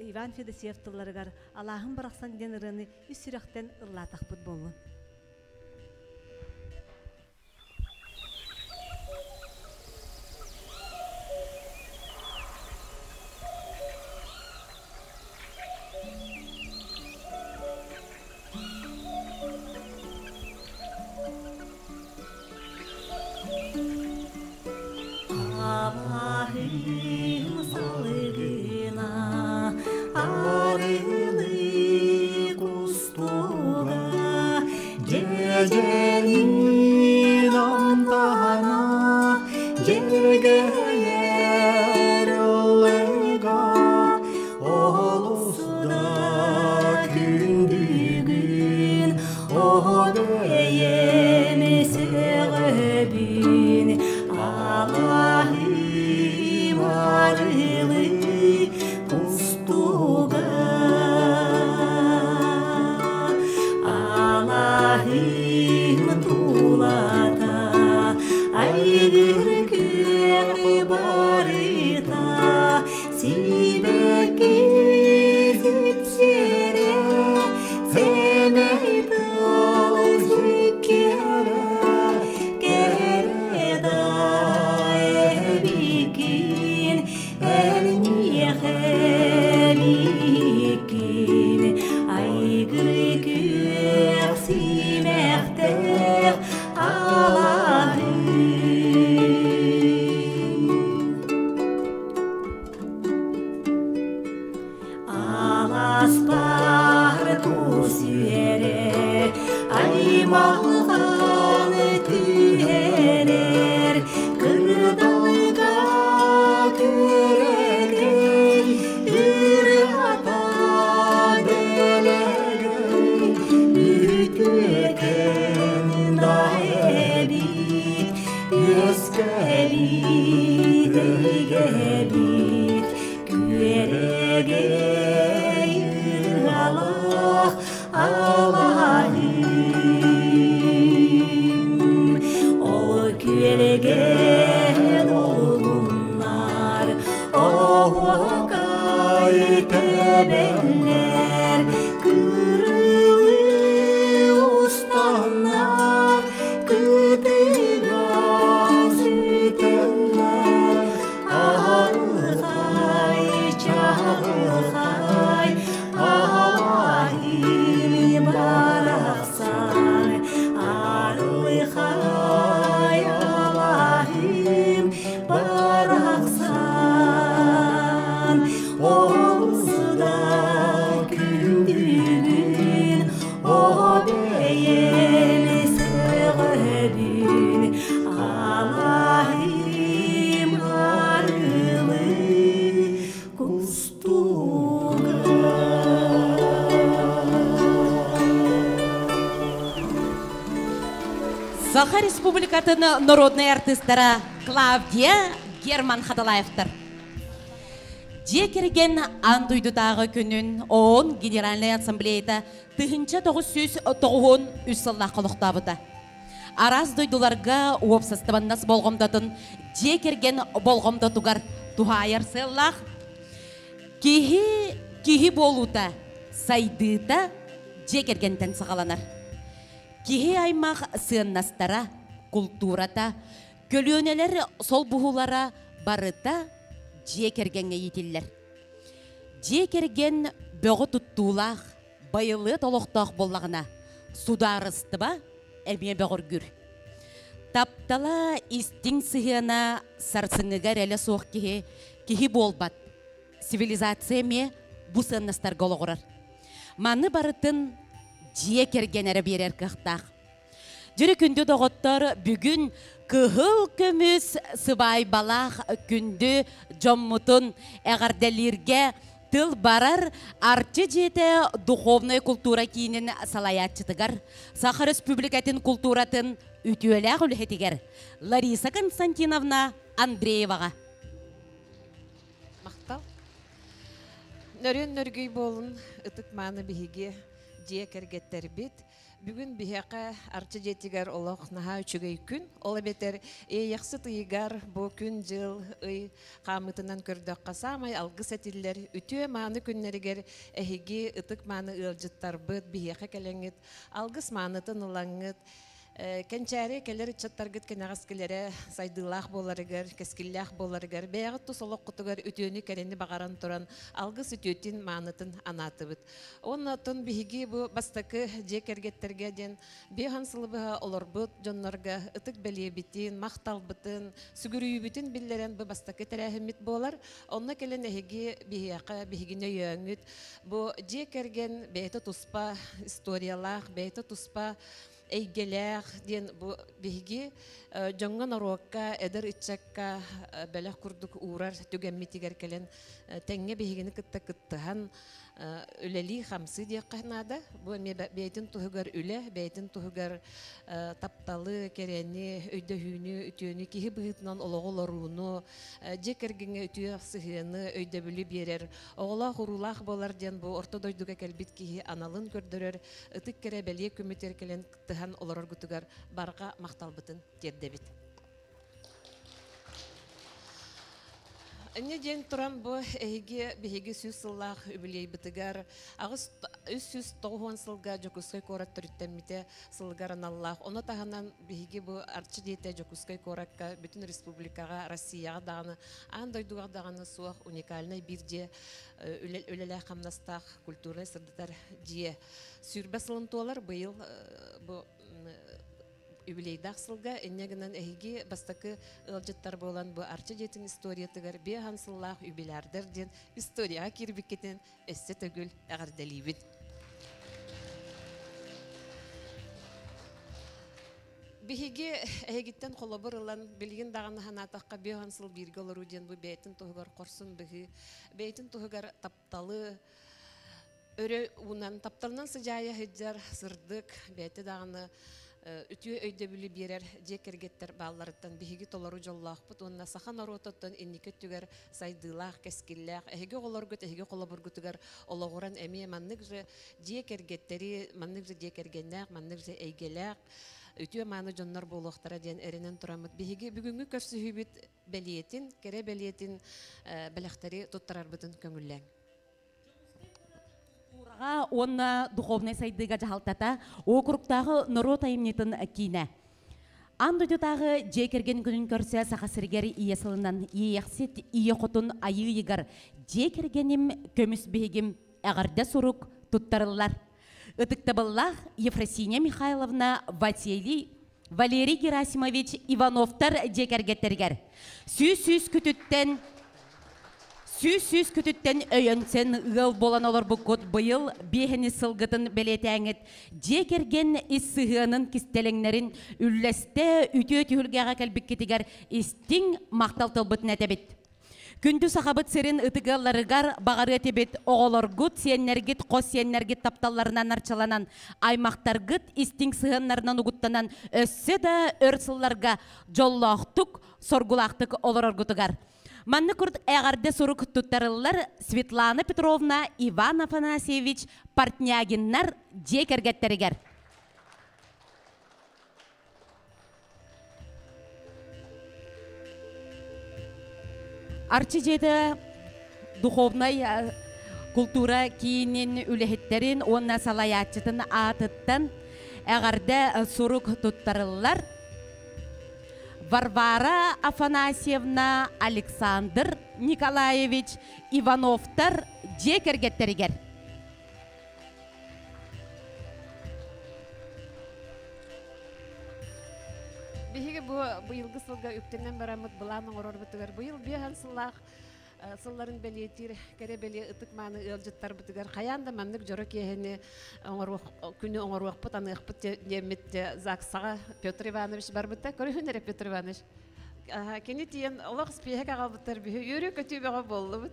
Иван Федосеев тылларыгар Алааһым барахсан диэн ырыаны ис сүрэхтэн ыллаатахпыт буоллун. Алаһым салыгына арылы кустуга дьэдьэнин амтана дьэргэйэр ыллыга олус да күндүгүн Оҕо-бэйэм сөҕөбүн алаһым арылы кустуга алаһым тулата айгыр күөх барыта сибэкки сипсиэрэ сэмэй тыл сүккэрэ кэрэ да эбиккин эн миэхэ эбиккин айгыр күөх симэхтээх алаһын Аласпар кус үөрэ, аймалҕан түһэрэр, кырдалга күөрэгэй, ырыата дэлэгэй, үтүөкэн да эбит, үөскэбит эйгэбит, күөрэгэй ыралаах алаһым. Ол күөрэгэй долгуннар, оһуокай тэбэллэр, кырылыы устаннар, кытыга сүтэллэр, аһархай, чаҕылхай, алаһым барахсан, арылхай алаһым барахсан, олус да күндүгүн, о бэйэм сөҕөбүн, алаһым арылы кустуга. Саха Республикатын народнай артыыстара Клавдия Герман Хаталаевтар. Дьиэ кэргэн аан дойдутааҕы күнүн ООН Генеральнай Ассамблеята 1993 сыллаах олохтообута. Араас дойдуларга уопсастыбаннас болҕомтотун дьиэ кэргэн болҕомтотугар туһаайар сыаллаах киһи киһи буолуута, сайдыыта дьиэ кэргэнтэн саҕаланар. Киһи аймах сыаннастара, култуурата, көлүөнэлэр солбуһуулара барыта дьиэ кэргэҥҥэ иитиллэр. Дьиэ кэргэн бөҕө туттуулаах, байылыат олохтоох буоллаҕына, судаарыстыба эмиэ бөҕөргүүр. Таптала, истиҥ сыһыана сарсыҥҥыга эрэлэ суох киһи киһи буолбат. Цивилизация эмиэ бу сыаннастарга олоҕурар. Маны барытын дьиэ кэргэн эрэ биэрэр кыахтаах. Дьүрү күндү доҕоттор, бүгүн кыһыл көмүс сыбаайбалаах күндү дьоммутун эҕэрдэлииргэ тыл барар Арчы дьиэтэ духовнай култуура киинин салайааччытыгар, Саха Республикатын култууратын үтүөлээх үлэһитигэр Лариса Константиновна Андрееваҕа. Махтал. Нөрүөн нөргүй буолун ытык-мааны биһиги дьиэ кэргэттэрбит. Бүгүн биһиэхэ Арчы дьиэтигэр олох наһаа үчүгэй күн. Ол эбэтэр Иэйэхсит ыйыгар бу күн-дьыл, ый хаамыытынан көрдөххө саамай алгыс этиллэр үтүө-мааны күннэригэр эһиги ытык-мааны ыалдьыттарбыт биһиэхэ кэлэҥҥит алгыс маанытын ылаҥҥыт Кэнчээри кэлэр ыччаттаргыт кэнэҕэскилэрэ сайдыылаах буоларыгар, кэскиллээх буоларыгар, бэйэҕит тус олоххутугар үтүөнү-кэрэни баҕаран туран алгыс үтүөтүн, маанытын анаатыбыт. Уонна оттон биһиги бу бастакы дьиэ кэргэттэргэ диэн биэһэн сылы быһа олорбут дьоннорго ытык бэлиэбитин, махталбытын, сүгүрүйүүбүтүн биллэрэн бу бастакы тэрээһиммит буолар. Онно кэлэн эһиги биһиэхэ биһигини өйөөҥҥүт бу дьиэ кэргэн бэйэтэ туспа историялаах, бэйэтэ туспа эйгэлээх диэн бу биһиги дьоҥҥо норуокка, эдэр ыччакка бэлэх курдук уурар түгэммитигэр кэлэн тэҥҥэ биһигини кытта кыттыһан үлэлии-хамсыы диэххэ наада. Бу эмиэ бэйэтин туһугар үлэ, бэйэтин туһугар тапталы, кэрэни, өйдөһүүнү, үтүөнү, киһи быһыытынан олоҕу олорууну, дьиэ кэргэҥҥэ үтүө сыһыаны, өйдөбүлү биэрэр, оҕолоох-уруулаах буолар диэн бу орто дойдуга кэлбит киһи аналын көрдөрөр ытык кэрэ бэлиэ күммүтүгэр кэлэн кыттыһан олороргутугар барҕа махталбытын тиэрдэбит. Инньэ диэн туран бу эһиги биһиги сүүс сыллаах үбүлүөйбүтүгэр аҕыс үс сүүс тоҕус сылга Дьокуускай куорат төрүттэммитэ сылыгар аналлаах. Ону таһынан биһиги бу Арчы диэтэ Дьокуускай куоракка бүтүн республикаҕа, Россияҕа даҕаны, аан дойдуга даҕаны суох уникальнай биир дьиэ үлэлээх хамнастаах культурнай сырдатар дьиэ сүүрбэ сылын туолар быйыл бу Юбилейдаах сылга инньэ гынан эһиги бастакы ыалдьыттар буолан бу Арчы дьиэтин историятыгар биэһан сыллаах юбилярдар диэн историяҕа киирбиккитин өссө төгүл эҕэрдэлиибит. Биһиги эһигиттэн холобур ылан, билигин даҕаны санаатахха биэһан сыл бииргэ олоруу диэн бу бэйэтин туһугар хорсун быһыы, бэйэтин туһугар тапталы өрө уунан тапталынан сыдьаайа сылдьар сырдык бэйэтэ даҕаны үтүө өйдөбүлү биэрэр дьиэ кэргэттэр баалларыттан биһиги толору дьоллоохпут уонна саха норуотуттан инники өттүгэр сайдыылаах, кэскиллээх эһиги оҕолоргут, эһиги холобургутугар олоҕуран эмиэ маннык же дьиэ кэргэттэри, маннык же дьиэ кэргэннээх, маннык же эйгэлээх үтүө-мааны дьоннор буолуохтара диэн эрэнэн тураммыт биһиги бүгүҥҥү көрсүһүүбүт бэлиэтин, кэрэ бэлиэтин бэлэхтэри туттарарбытын көҥүллээҥ. Культураҕа уонна духовнай сайдыыга дьаһалтата уокуруктааҕы норуот айымньытын киинэ. Аан дойдутааҕы дьиэ кэргэн күнүн көрсө Саха сиригэр ийэ сылынан Иэйэхсит ийэ хотун айыы ыйыгар дьиэ кэргэним көмүс биһигим эҕэрдэ сурук туттарыллар. Ытыктабыллаах Ефросинья Михайловна Василий Валерий Герасимович Ивановтар дьиэ кэргэттэригэр сүүс-сүүс күтүттэн сүүс-сүүс күтүттэн өйөнсөн ыал буолан олорбуккут быйыл биэһини сылгытын бэлиэтээҥҥит дьиэ кэргэн ис сыһыанын кистэлэҥнэрин үллэстэ үтүө түһүлгэҕэ кэлбиккитигэр истиҥ махтал тылбытын этэбит. Күндү Сахабыт сирин ытык ыалларыгар баҕарыа этибит оҕолоргут, сиэннэргит, хос сиэннэргит тапталларынан арчыланан, аймахтаргыт истиҥ сыһыаннарынан угуттанан өссө да өр сылларга дьоллоохтук, соргулаахтык олороргутугар. Маннык курдук эҕэрдэ сурук туттарыллар Светлана Петровна, Иван Афанасьевич Портнягиннар дьиэ кэргэттэригэр. Арчы дьиэтэ духовнай култуура киинин үлэһиттэрин уонна салайааччытын аатыттан эҕэрдэ сурук туттарыллар. Варвара Афанасьевна Александр Николаевич Ивановтар дьиэ кэргэттэригэр. Биһиги бу быйылгы сылга үктэнэн бараммыт былаан оҥорорбутугар быйыл биэһэн сыллаах сылларын бэлиэтиир кэрэ бэлиэ ытык мааны ыалдьыттарбытыгар хайаан да маннык дьоро киэһэни оҥоруох күнү оҥоруохпут аныахпыт диэммит ЗАГСаҕа Петр Иванович барбыта. Көрүһүн эрэ Петр Иванович. Кини тиийэн олох спиэһэк аҕалбыттар биһи үөрүү-көтүү бөҕө буоллубут.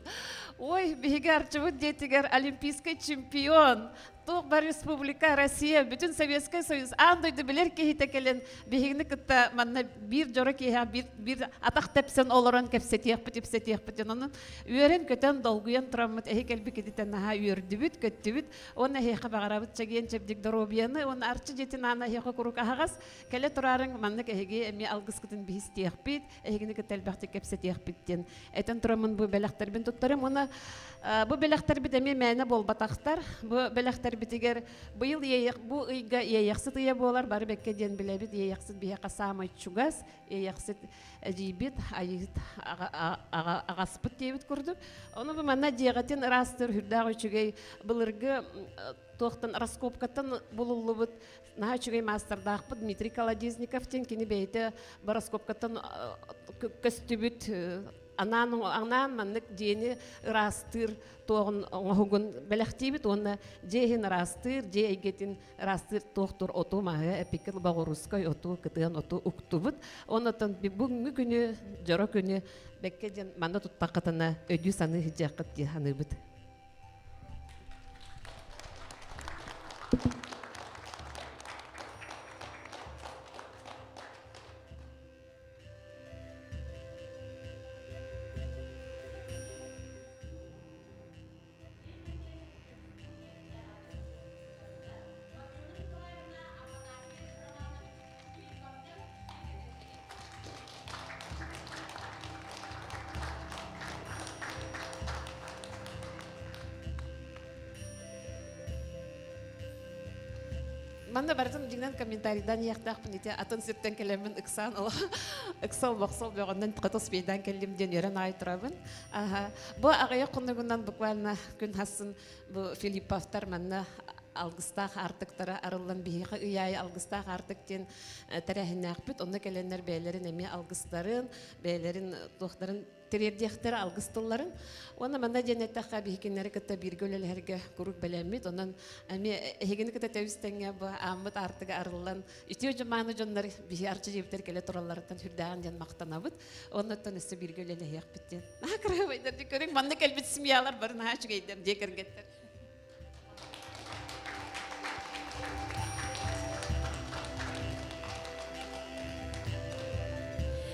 Ой, биһиги Арчыбыт диэтигэр олимпийскай чемпион, туох бар республика, Россия, бүтүн Советскай Союз аан дойду билэр киһитэ кэлэн биһигини кытта манна биир дьоро киэһэ биир, биир атах тэпсэн олорон кэпсэтиэхпит, ипсэтиэхпит. Онон үөрэн-көтөн, долгуйан тураммыт эһи кэлбиккититтэн наһаа үөрдүбүт, көттүбүт. Уонна эһиэхэ баҕарабыт чэгиэн чэбдик доруобуйаны, уонна Арчы дьиэтин аана эһиэхэ куруук аһаҕас. Кэлэ тураарыҥ, маннык эһиги эмиэ алгыскытын биһистиэхпит, эһигини кытта элбэхтик кэпсэтиэхпит диэн этэн тураммын бу бэлэхтэрбин туттарым. Уонна бу бэлэхтэрбит эмиэ мээнэ буолбатахтар. Бу бэлэхтэрбитигэр быйыл бу ыйга иэйэхсит ыйа буолар, бары бэккэ диэн билэбит, иэйэхсит биһиэхэ саамай чугас, иэйэхсит эдьиийбит, айыыт аҕаспыт диэбит курдук. Ону бу манна дьиэҕитин ыраастыыр үрдээх үчүгэй былыргы туохтан раскопкаттан булуллубут наһаа үчүгэй маастардаахпыт Дмитрий Колодезников диэн кини бэйэтэ бороскопкаттан көстүбүт анаан анаан маннык дьиэни ыраастыыр туоҕун оҥоһугун бэлэхтиибит уонна дьиэ иһин ыраастыыр дьиэ эйгэтин ыраастыыр туохтур оту маһы эпикил боҕуруускай оту кытыан оту уктубут оннотон бүгүҥҥү күнү дьоро күнү бэккэ диэн манна туттаххытына өйдүү саныы сылдьыаххыт дии саныыбыт. Манна барытын дьиҥнэн комментарийдан иэхтээхпин ити атын сиртэн кэлэммин ыксаан ыксал бохсол бөҕөннөн хото спейдан кэллим диэн үөрэн аҕай турабын. Бу аҕыйах хонугунан буквально күн хассын бу Филипповтар манна алгыстаах аартыктара арыллан биһиэхэ ый аайы алгыстаах аартык диэн тэрээһиннээхпит. Онно кэлэннэр бэйэлэрин эмиэ алгыстарын, бэйэлэрин туохтарын тириэрдиэхтэрэ алгыс тылларын. Уонна манна диэн эттэххэ, биһикиннэри кытта бииргэ үлэлэһэргэ куруук бэлэммит. Онон эмиэ эһигини кытта тэбис тэҥҥэ бу ааммыт аартыга арыллан үтүө дьомааны дьоннор биһи арчы дьиэбитэр кэлэ туралларыттан сүрдээҕин диэн махтанабыт. Оннуттан өссө бииргэ үлэлэһиэхпит диэн. Наһаа кыраһыабайдар дии көрүҥ, манна кэлбит семьялар бары наһаа үчүгэйдэр дьиэ кэргэттэр.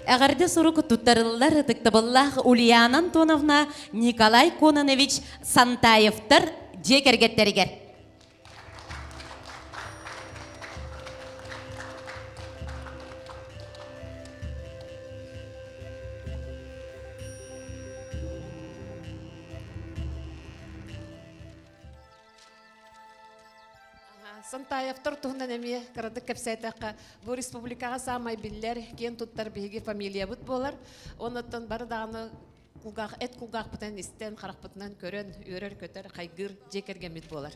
Эҕэрдэ сурук туттарыллар ытыктабыллаах Ульяна Антоновна Николай Кононович Сантаевтар дьиэ кэргэттэригэр. Сантаевтар туһунан эмиэ кыратык кэпсээтэххэ, бу республикаҕа саамай биллэр, киэн туттар биһиги фамилиябыт буолар. Оннуттан бары даҕаны кулгаах, эт кулгаахпытынан истэн, харахпытынан көрөн, үөрэр-көтөр, хайгыыр дьиэ кэргэммит буолар.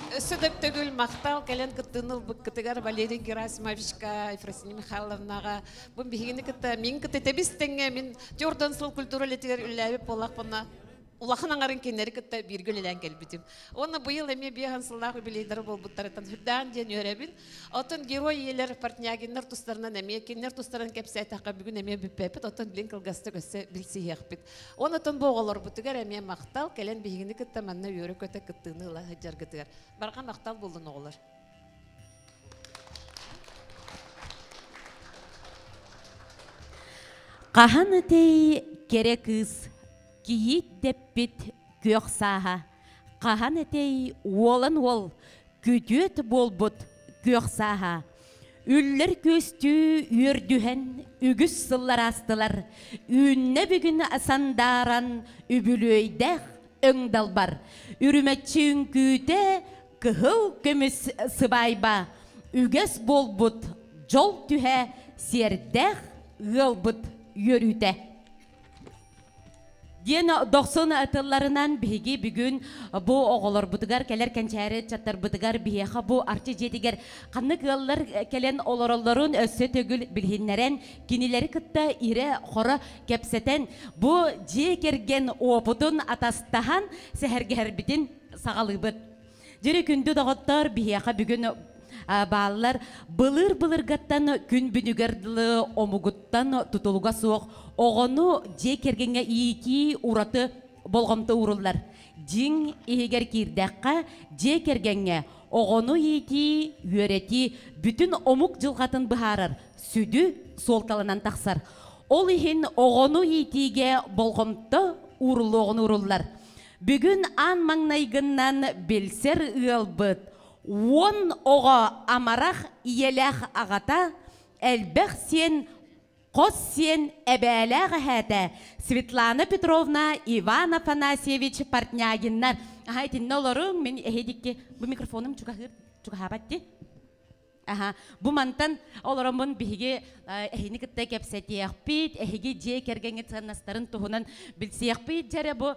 Өссө да төгүл махтал кэлэн кыттыыны ылбыккытыгар Валерий Герасимовичка, Ефросинья Михайловнаҕа. Бу биһигини кытта мин кытта тэбис тэҥҥэ мин Дьордон сыл культура үлэтигэр үлэлээбит буоллахпына улахан аҥарын кинилэри кытта бииргэ үлэлээн кэлбитим. Уонна быйыл эмиэ биэһэн сыллаах юбилейдары буолбуттарыттан сүрдээн диэн үөрэбин. Оттон герой ийэлэр Портнягиннар тустарынан эмиэ кинилэр тустарын кэпсээтэххэ бүгүн эмиэ бүппэппит, оттон билин кылгастык өссө билсиһиэхпит. Онотон бу оҕолорбутугар эмиэ махтал, кэлэн биһигини кытта манна үөрэ-көтө кыттыыны ыла сылдьаргытыгар. Барҕа махтал буоллун оҕолор. Хаһан этэй кэрэ кыыс кийиит дэппит күөх сааһа, хаһан этэй уолан уол күтүөт буолбут күөх сааһа. Үллэр күөстүү үөрдүһэн үгүс сыллар аастылар. Үүннэ бүгүн сандааран үбүлүөйдээх өҥ далбар. Үрүмэччи үҥкүүтэ кыһыл көмүс сыбаайба. Үгэс буолбут дьол түһэ сиэрдээх ыалбыт үөрүүтэ. Диэн дохсун тылларынан биһиги бүгүн бу оҕолорбутугар кэлэр кэнчээри ыччаттарбытыгар биһиэхэ бу Арчы дьиэтигэр ханнык ыаллар кэлэн олороллорун өссө төгүл билиһиннэрэн, кинилэри кытта ирэ-хоро кэпсэтэн, бу дьиэ кэргэн уопутун атастаһан сэһэргэһэрбитин саҕалыыбыт. Дьири күндү доҕоттор, биһиэхэ бүгүн бааллар былыр-былыргаттан күн бүнүгэр дылы омугуттан тутулуга суох оҕону дьиэ кэргэҥҥэ иитии ураты болҕомто ууруллар. Дьиҥ иһигэр киирдэххэ, дьиэ кэргэҥҥэ оҕону иитии, үөрэтии бүтүн омук дьылҕатын быһаарар сүдү суолталанан тахсар. Ол иһин оҕону иитиигэ болҕомто ууруллуоҕун ууруллар. Бүгүн аан маҥнайгыннан билсэр ыалбыт 10 оҕо амарах ийэлээх аҕата, элбэх сиэн хос сиэн эбээлээх эһээтэ Светлана Петровна, Иван Афанасьевич Портнягиннар. Аха итиннэ олоруҥ, мин эһидикки бу микрофонум чугаһыыр чугаһаабат дии. Аха, бу мантан олороммун биһиги эһини кытта кэпсэтиэхпит, эһиги дьиэ кэргэҥҥит сыаннастарын туһунан билсиэхпит дьэрэ бу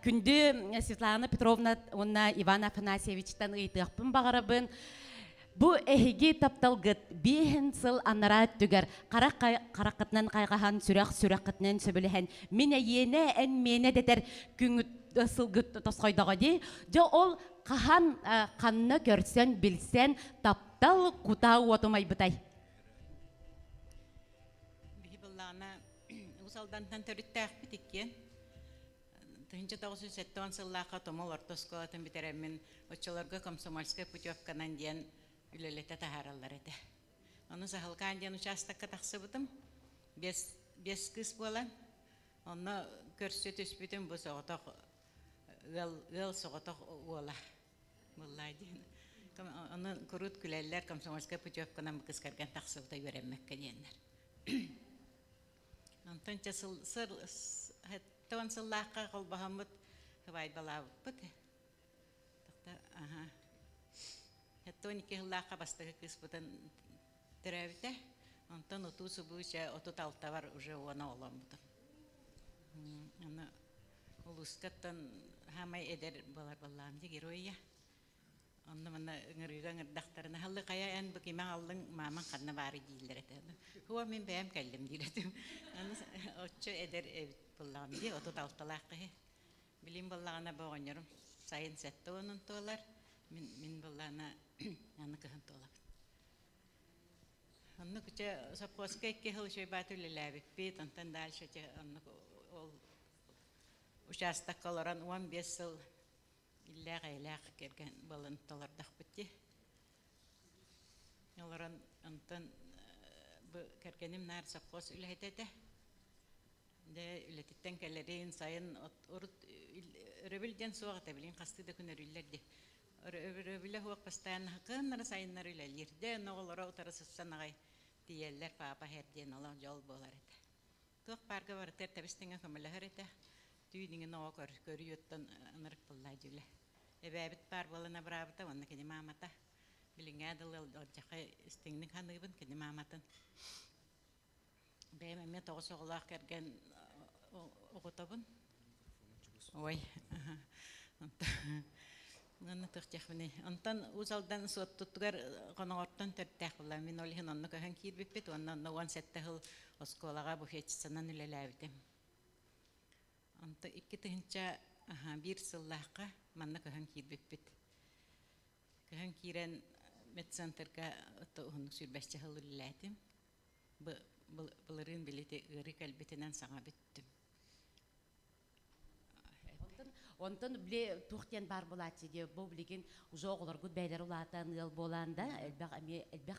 күндү Светлана Петровна уонна Иван Афанасьевичтан ыйытыахпын баҕарабын. Бу эһиги тапталгыт биэһин сыл анараа өттүгэр харах хараххытынан хайҕаһан, сүрэх сүрэххитинэн сөбүлэһэн, мин эйиэнэ, эн миэнэ дэтэр күҥҥүт сылгыт тосхойдоҕо дии. Дьэ ол Хаһан, ханна көрсөн, билсэн, таптал кутаа уотумайбытай? Биһи быллаана Уус Алдантан төрүттээхпит иккиэн. 1970 сыллаахха Томол орто оскуолатын бүтэрэммин, оччолорго комсомольскай путевканан диэн үлэлэтэ таһаараллар этэ. Ону Саһылкаан диэн учаастакка тахсыбытым. Биэс кыыс буолан, онно көрсө түспүтүм бу соҕотох ыал ыал соҕотох уола буоллаа диэн ону куруут күлэллэр комсомольскай путевканан бу кыс кэргэн тахсыбыта үөрэммэккэ диэннэр онтон чэ сыл сыл сэттэ сыллаахха холбоһоммут сыбаайбалаабыппыт аха 72 сыллаахха бастакы кыыспытын төрөөбүтэ онтон утуу субуу чэ 36-бар уже уона оҕоломмутум аны Улуускаттан хаамай эдэр буолар буоллаҕым дии геройя. Онно манна ыҥырыыга ыҥырдахтарына «Халлы хайа эн бу кимэ аҕаллыҥ, маамаҥ ханна баарый?» дииллэр этэ. «Һуо мин бэйэм кэллим» диир этим. Аны оччо эдэр эбит буоллаҕым дии, 36-лаах киһи. Билим буоллаҕына бу оҕонньорум сайын 70-ун туолар, мин мин буоллаҕына аны кыһын туолабын. Оннук чэ сопхуоска икки сыл үчүгэй бааты үлэлээбиппит, онтон дальше чэ оннук ол учаастакка олорон 15 сыл иллээх-эйэлээх кэргэн буолан толордохпут дии. Олорон онтон бу кэргэним наар сопхуос үлэһитэ этэ. Дьэ үлэтиттэн кэлэрин сайын урут өрөбүл диэн суох этэ, билигин хастыы да күн өрүүллэр дии. Өрөбүлэ суох постоянно кыһыннары сайыннары үлэлиир. Дьэ онно оҕолоро утары сыссан аҕай тиийэллэр, паапа иһэр диэн олох дьол буолар этэ. Туох баарга барытыгар тэбис-тэҥҥэ көмөлөһөр этэ. Түүн иҥин оҕо көрүү оттон ынырык буолла дьүлэ. Эбээбит баар буолан абыраабыта уонна кини маамата. Билиҥҥээ дылы алдьархай истиҥник саныыбын кини мааматын. Бэйэм эмиэ тоҕус оҕолоох кэргэн оҕотобун. Ой, Онно туох Онтон Уус Алдан Суоттутугар Хоноҕортон төрүттээх буолла. Мин ол иһин онно көһөн киирбиппит уонна онно 17 сыл оскуолаҕа буфетчицанан үлэлээбитим. Онто 2001 сыллаахха манна көһөн киирбиппит. Көһөн киирэн медцентрга уһуннук сүүрбэччэ сыл үлэлээтим. Былырыын билити ыарыы кэлбитинэн саҥа бүттүм. Онтон били туох диэн баар буолааччы диye бу билигин уже оҕолоргут бэйэлэр улаатан ыал буолан да элбэх эмиэ элбэх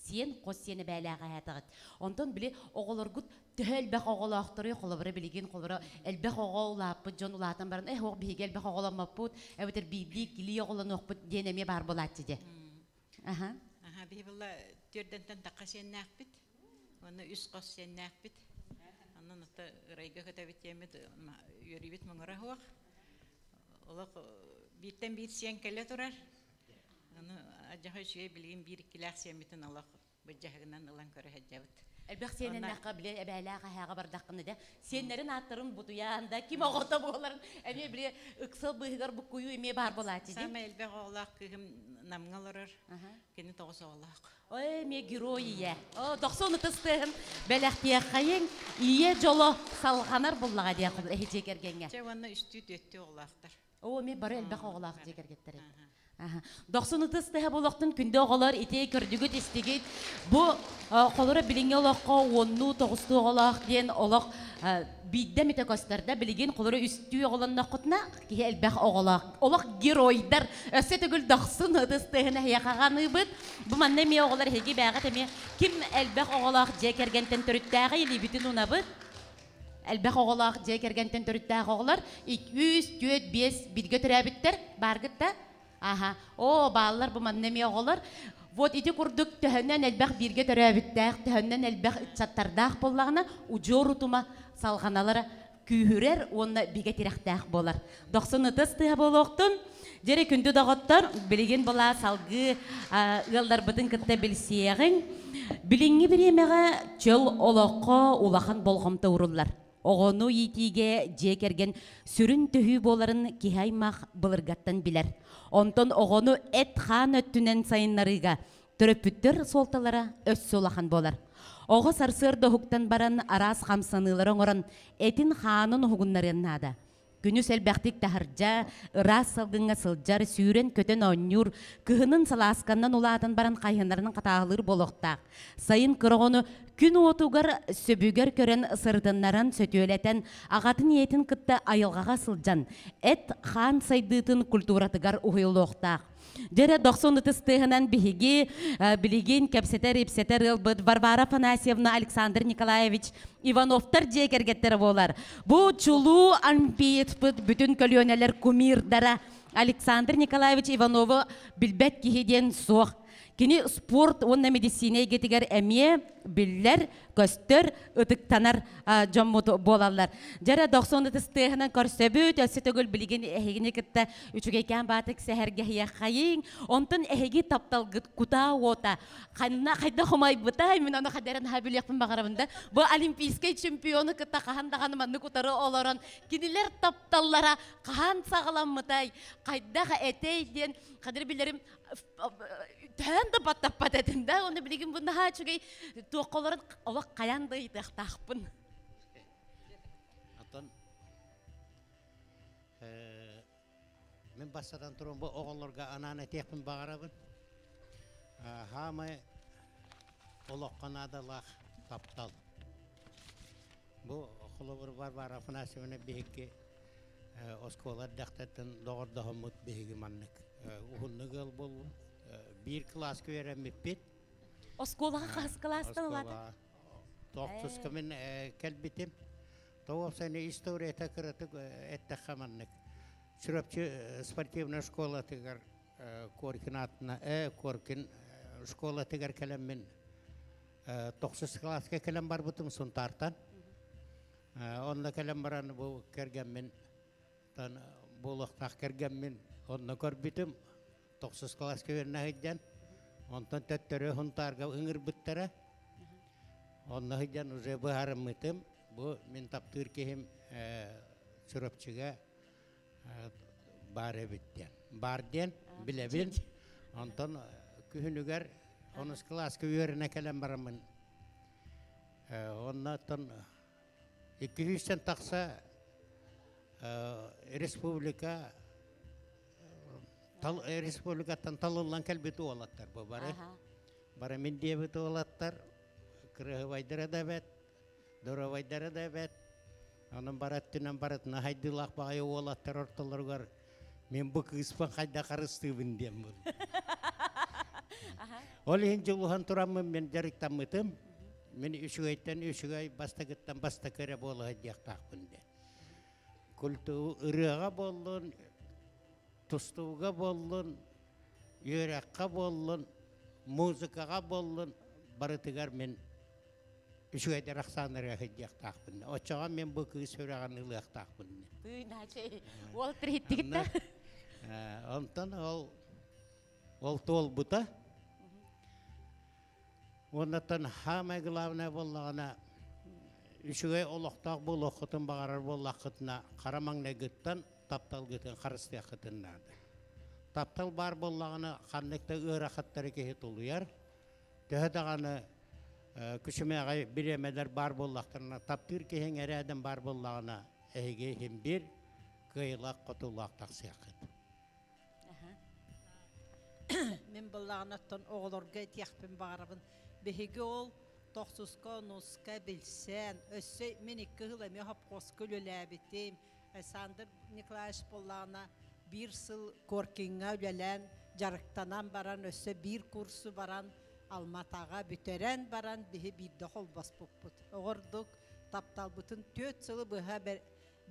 сиэн хос сиэн эбээлээх эһээтэҕит. Онтон били оҕолоргут төһө элбэх оҕолоохторуй холобура билигин холобура элбэх оҕо улааппыт дьон улаатан баран э ох биһиги элбэх оҕоломмоппут эбэтэр биирдии килии оҕолонуохпут диэн эмиэ баар буолааччы дьэ. Аха. Аха, биһи була түөрдэнтэн тахха сиэннээхпит. Уонна үс хос сиэннээхпит. Онон ото ырайга көтөбүт диэммит үөрүүбүт муҥура суох. Олох бииртэн биир сиэн кэлэ турар. Аны адьаһа үчүгэй билигин биир иккилээх сиэммитин олох быдьаһыгынан ылан көрө сылдьабыт. Элбэх сиэннэннэххэ били эбээлээх эһээҕэ бардаххына дэ сиэннэрин ааттарын бутуйаан да ким оҕото буоларын эмиэ били ыксал быыһыгар буккуйуу эмиэ баар буолааччы дии. Саамай элбэх оҕолоох кыыһым Намҥа олорор. Кини тоҕус оҕолоох. Ой, эмиэ герой ийэ. О, дохсун ытыс тыаһын бэлэхтиэххэйиҥ. Ийэ дьоло салҕанар буллаҕа диэх эһи дьиэ кэргэҥҥэ. Чэ уонна үстүү түөттүү оҕолоохтор. Оо, эмиэ бары элбэх оҕолоох дьиэ кэргэттэр эбит. Дохсун ытыс тыһа болохтун күндү оҕолор ити көрдүгүт истигит. Бу холоро билиҥҥи олоххо уоннуу тоҕустуу оҕолоох диэн олох биирдэ эмитэ көстөр да билигин холоро үстүү оҕолонноххутуна киһи элбэх оҕолоох олох геройдар өссө төгүл дохсун ытыс тыаһын эһиэхэ аныыбыт. Бу манна эмиэ оҕолор эһиги бээҕит эмиэ ким элбэх оҕолоох дьиэ кэргэнтэн төрүттээҕий илиибитин унабыт. Элбэх оҕолоох дьиэ кэргэнтэн төрүттээх оҕолор үс, түөрт, биэс бииргэ төрөөбүттэр бааргыт да? Аха. Оо, бааллар бу манна эмиэ оҕолор. Вот ити курдук төһөнөн элбэх бииргэ төрөөбүттээх, төһөнөн элбэх ыччаттардаах буоллаҕына, удьуор утума салҕаналара күүһүрэр уонна бигэ тирэхтээх буолар. Дохсун ытыс тыаһа буолуохтун. Дьэри күндү доҕоттор, билигин була салгыы ыалларбытын кытта билсиэҕиҥ. Билиҥҥи бириэмэҕэ чөл олоххо улахан болҕомто ууруллар. Оҕону иитиигэ дьиэ кэргэн сүрүн төһүү буоларын киһи аймах былыргаттан билэр. Онтон оҕону эт-хаан өттүнэн сайыннарыыга төрөппүттэр суолталара өссө улахан буолар. Оҕо сарсыарда уһуктан баран араас хамсаныылары оҥорон этин-хаанын уһугуннарыан наада. Күнүс элбэхтик таһырдьа, ыраас салгыҥҥа сылдьар, сүүрэн-көтөн оонньуур, кыһынын салаасканнан улаатан баран хайыһыннарынан хатааһылыыр буолуохтаах. Сайын кыра оҕону күн уотугар сөбүгэр көрөн сырытыннаран, сөтүөлэтэн, аҕатын ийэтин кытта айылҕаҕа сылдьан, эт-хаан сайдыытын культуратыгар уһуйуллуохтаах. Дьэрэ дохсун ытыс тыаһынан биһиги билигин кэпсэтэр-ипсэтэр ыалбыт Варвара Афанасьевна Александр Николаевич Ивановтар дьиэ кэргэттэрэ буолар. Бу чулуу олимпиецпыт бүтүн көлүөнэлэр кумирдара Александр Николаевич Иванову билбэт киһи диэн суох. Кини спорт уонна медицина эйгэтигэр эмиэ биллэр, көстөр, ытыктанар дьоммут буолаллар. Дьэрэ дохсун ытыс тыаһынан көрсөбүт, өссө төгүл билигин эһигини кытта үчүгэйкээн баатык сэһэргэһиэххэйиҥ. Онтон эһиги тапталгыт кутаа уота ханна хайдах умайбытай, мин ону хайдарын наһаа билиэхпин баҕарабын да. Бу олимпийскай чемпиону кытта хаһан даҕаны маннык утары олорон кинилэр тапталлара хаһан саҕаламмытай, хайдах этэй диэн хадыр билэрим төһөн да баттаппат этим да уонна билигин бу наһаа үчүгэй туохха олорон олох хайаан да ыйытыахтаахпын. Оттон мин бастатан туран бу оҕолорго анаан этиэхпин баҕарабын. Хаамай олоххо наадалаах таптал. Бу холобур Варвара Афанасьевна биһикки оскуола эрдэхтэттэн доҕордоһоммут биһиги маннык уһуннук ыал буоллум. Биир кылааска үөрэммиппит. Оскуолаҕа хаһыс кылаастан улаата? Тохсуска мин кэлбитим. Тоҕуопсайны историята кыратык эттэххэ маннык. Чурапчы спортивнай школатыгар Коркин атына Коркин школатыгар кэлэммин тохсус кылааска кэлэн барбытым Сунтаартан. Онно кэлэн баран бу кэргэммин тан буолуохтаах кэргэммин онно көрбүтүм тохсус кылааска үөрэнэ сылдьан онтон төттөрү Сунтаарга ыҥырбыттара. Онно сылдьан уже быһаарыммытым бу мин таптыыр киһим Чурапчыга баар эбит диэн. Баар диэн билэбин. Онтон күһүнүгэр онус кылааска үөрэнэ кэлэн бараммын онно оттон икки сүүстэн тахса республика республикаттан талыллан кэлбит уолаттар бу бары. Бары мин диэбит уолаттар кырыһыбайдара да эбэт, доруобайдара да эбэт. Онон бары өттүнэн барытына хайдыылаах баҕайы уолаттар ортолоругар мен бу кыыспын хайда харыстыыбын диэн буолла. Ол иһин дьулуһан тураммын мен дьарыктаммытым. Мин үчүгэйтэн үчүгэй бастакыттан бастакы эрэ буола сылдьыахтаахпын диэн. Культу ырыаҕа буоллун, тустууга буоллун, үөрэххэ буоллун. Музыкаҕа буоллун барытыгар мин үчүгэйдэр ахсааннарыгар сылдьыахтаахпын. Оччоҕо мин бу кыыс сүрэҕин ылыахтаахпын. Тыынаачы уол тириһиттигит да? Онтон ол ол туолбута. Уоннаттан хаамай главное буоллаҕына үчүгэй олохтоох буолуоххутун баҕарар буоллаххытына хара маҥнайгыттан тапталгытын харыстыаххытын наада. Таптал баар буоллаҕына ханнык да ыарахаттары киһи тулуйар. Төһө даҕаны күчүмэҕэй бириэмэлэр баар буоллахтарына, таптыыр киһиҥ эрээдэн баар буоллаҕына, эһиги иһин биир кыайыылаах-хотуулаах тахсыаххыт. Мин быллаҕына оттон оҕолорго этиэхпин баҕарабын. Биһиги ол тохсуска, онуска билсэн, өссө мин икки сыл эмиэ хопхуоска үлэлээбитим. Александр Николаевич буоллаҕына биир сыл Коркиҥҥа үлэлээн дьарыктанан баран өссө биир курсу баран Алматаҕа бүтэрэн баран биһи биирдэ холбоспуппут. Оҕордук тапталбытын түөрт сылы быһа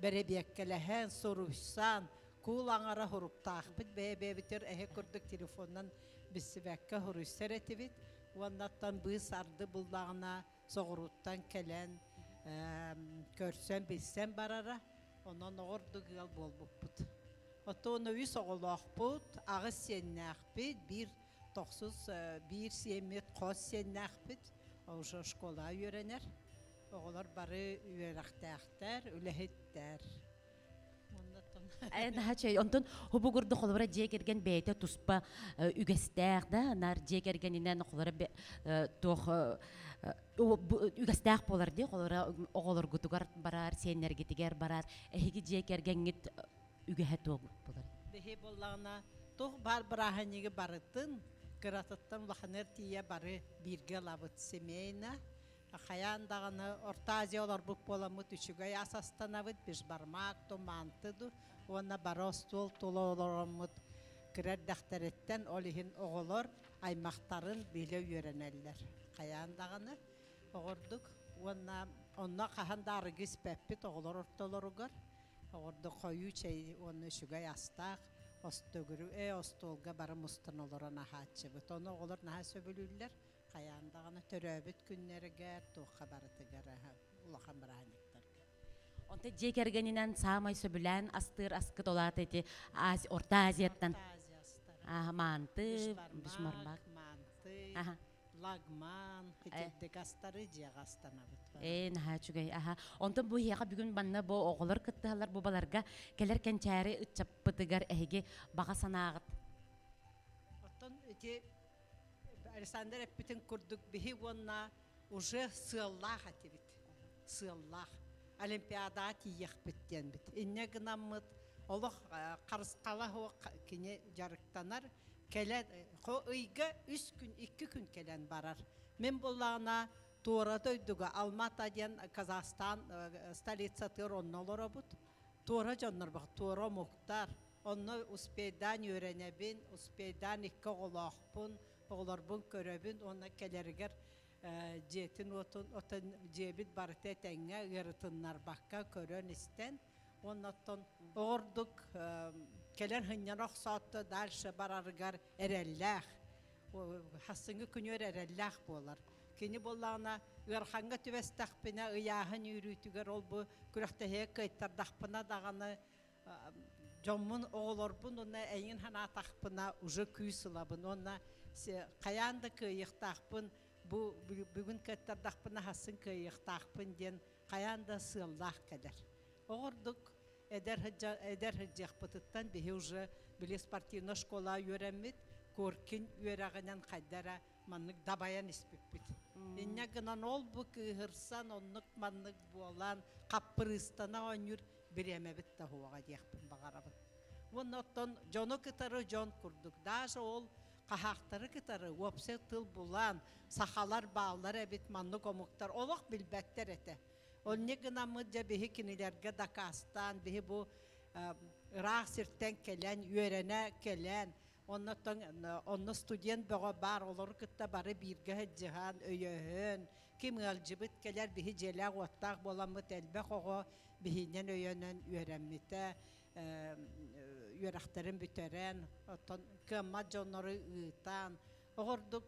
бэрэбиэккэлэһэн, суруйсан, куул аҥара хуруктаахпыт бэйэ-бэйэбитигэр эһи курдук телефонунан билсибэккэ суруйсар этибит. Уоннаттан быыс арды буллаҕына соҕурууттан кэлэн көрсөн билсэн барара. Онон оҕордук ыал буолбуппут. Оттон үс оҕолоохпут, аҕыс сиэннээхпит, биир тохсус биир сиэммит хос сиэннээхпит, уже школа үөрэнэр. Оҕолор бары үөрэхтээхтэр, үлэһиттэр. Наһаа Онтон хубугурду холобура дьиэ кэргэн бэйэтэ туспа үгэстээх да, нар дьиэ кэргэнинэн холобура туох үгэстээх буолар дии, холобура оҕолоргутугар барар, сиэннэргитигэр барар, эһиги дьиэ кэргэҥҥит үгэһэ туох буолар? Биһи буоллаҕына туох баар бырааһынньыгы барытын кыратыттан улаханыр тиийэ бары бииргэ ылабыт семейно. Хайаан даҕаны Орто Азия олорбут буоламмыт үчүгэй ас астанабыт, бешбармак ду, манты ду уонна бары остуол тула олороммут кыра эрдэхтэриттэн ол иһин оҕолор аймахтарын билэ үөрэнэллэр. Хайаан даҕаны оҕордук уонна онно хаһан да арыгы испэппит оҕолор ортолоругар. Оҕордук хойуу чэй уонна үчүгэй астаах остөгүрү э остуолга бары мустан олорон аһааччыбыт. Ону оҕолор наһаа сөбүлүүллэр. Хайаан даҕаны төрөөбүт күннэригэр, туохха барытыгар улахан бырааһынньыктарга. Онто дьиэ кэргэнинэн саамай сөбүлээн астыыр аскыт олаата ити Орто Азияттан. Орто Азия астара. Маанты, бишмармак. Манты, лагман, итирдик астары дьиэҕэ астанабыт. Ээ, наһаа үчүгэй. Аха. Онтон бу иһиэхэ бүгүн манна бу оҕолор кыттыһаллар бу баларга кэлэр кэнчээри ыччаппытыгар эһиги баҕа санааҕыт. Оттон ити Александр эппитин курдук биһи уонна уже сыаллаах этибит. Сыаллаах. Олимпиадаҕа тиийиэхпит диэнбит. Инньэ гынаммыт олох харысхала суох кини дьарыктанар. Кэлэн ыйга үс күн, икки күн кэлэн барар. Мин буллаҕына туора дойдуга Алмата диэн Казахстан столицатыгар онно олоробут. Туора дьоннор туора омуктар. Онно успейдаан үөрэнэбин, успейдаан икки оҕолоохпун, оҕолорбун көрөбүн уонна кэлэригэр дьиэтин уотун, отон дьиэбит барыта этэҥҥэ ыарытыннарбакка көрөн-истэн, уонна оттон оҕордук кэлэн сынньана охсоотто дальше барарыгар эрэллээх, хассыҥҥы күнүөр эрэллээх буолар. Кини буоллаҕына ыарахаҥҥа түбэстэхпинэ ыйааһын үүрүүтүгэр ол бу күрэхтэһиигэ кыайтардахпына даҕаны дьоммун, оҕолорбун уонна эйигин санаатахпына уже күүс ылабын уонна хайаан да кыайыахтаахпын бу бүгүн кыаттардахпына хасын кыайыахтаахпын диэн хайаан да сыаллаах кэлэр. Оҕордук эдэр эдэр сылдьыахпытыттан биһи уже били спортивная школа үөрэммит Коркин үөрэҕинэн хайдара маннык дабайан испиппит. Инньэ гынан ол бу кыыһырсан оннук маннык буолан хаппырыыстана оонньуур бириэмэбит да суоҕа диэхпин баҕарабын. Уонна оттон дьону кытары дьон курдук, даже ол хаһаахтары кытары уопсай тыл булан, сахалар бааллар эбит маннык омуктар олох билбэттэр этэ. Оннье гынаммыт дьэ биһи кинилэргэ дакаастаан, биһи бу ыраах сиртэн кэлэн, үөрэнэ кэлэн, оннотон онно студент бөҕө баар, олору кытта бары бииргэ сылдьыһан, өйөһөн, ким ыалдьыбыт кэлэр, биһи дьиэлээх-уоттаах буоламмыт элбэх оҕо биһинэн өйөнөн үөрэммитэ, үөрэхтэрин бүтэрэн, оттон кыаммат дьоннору ыытан, оҕордук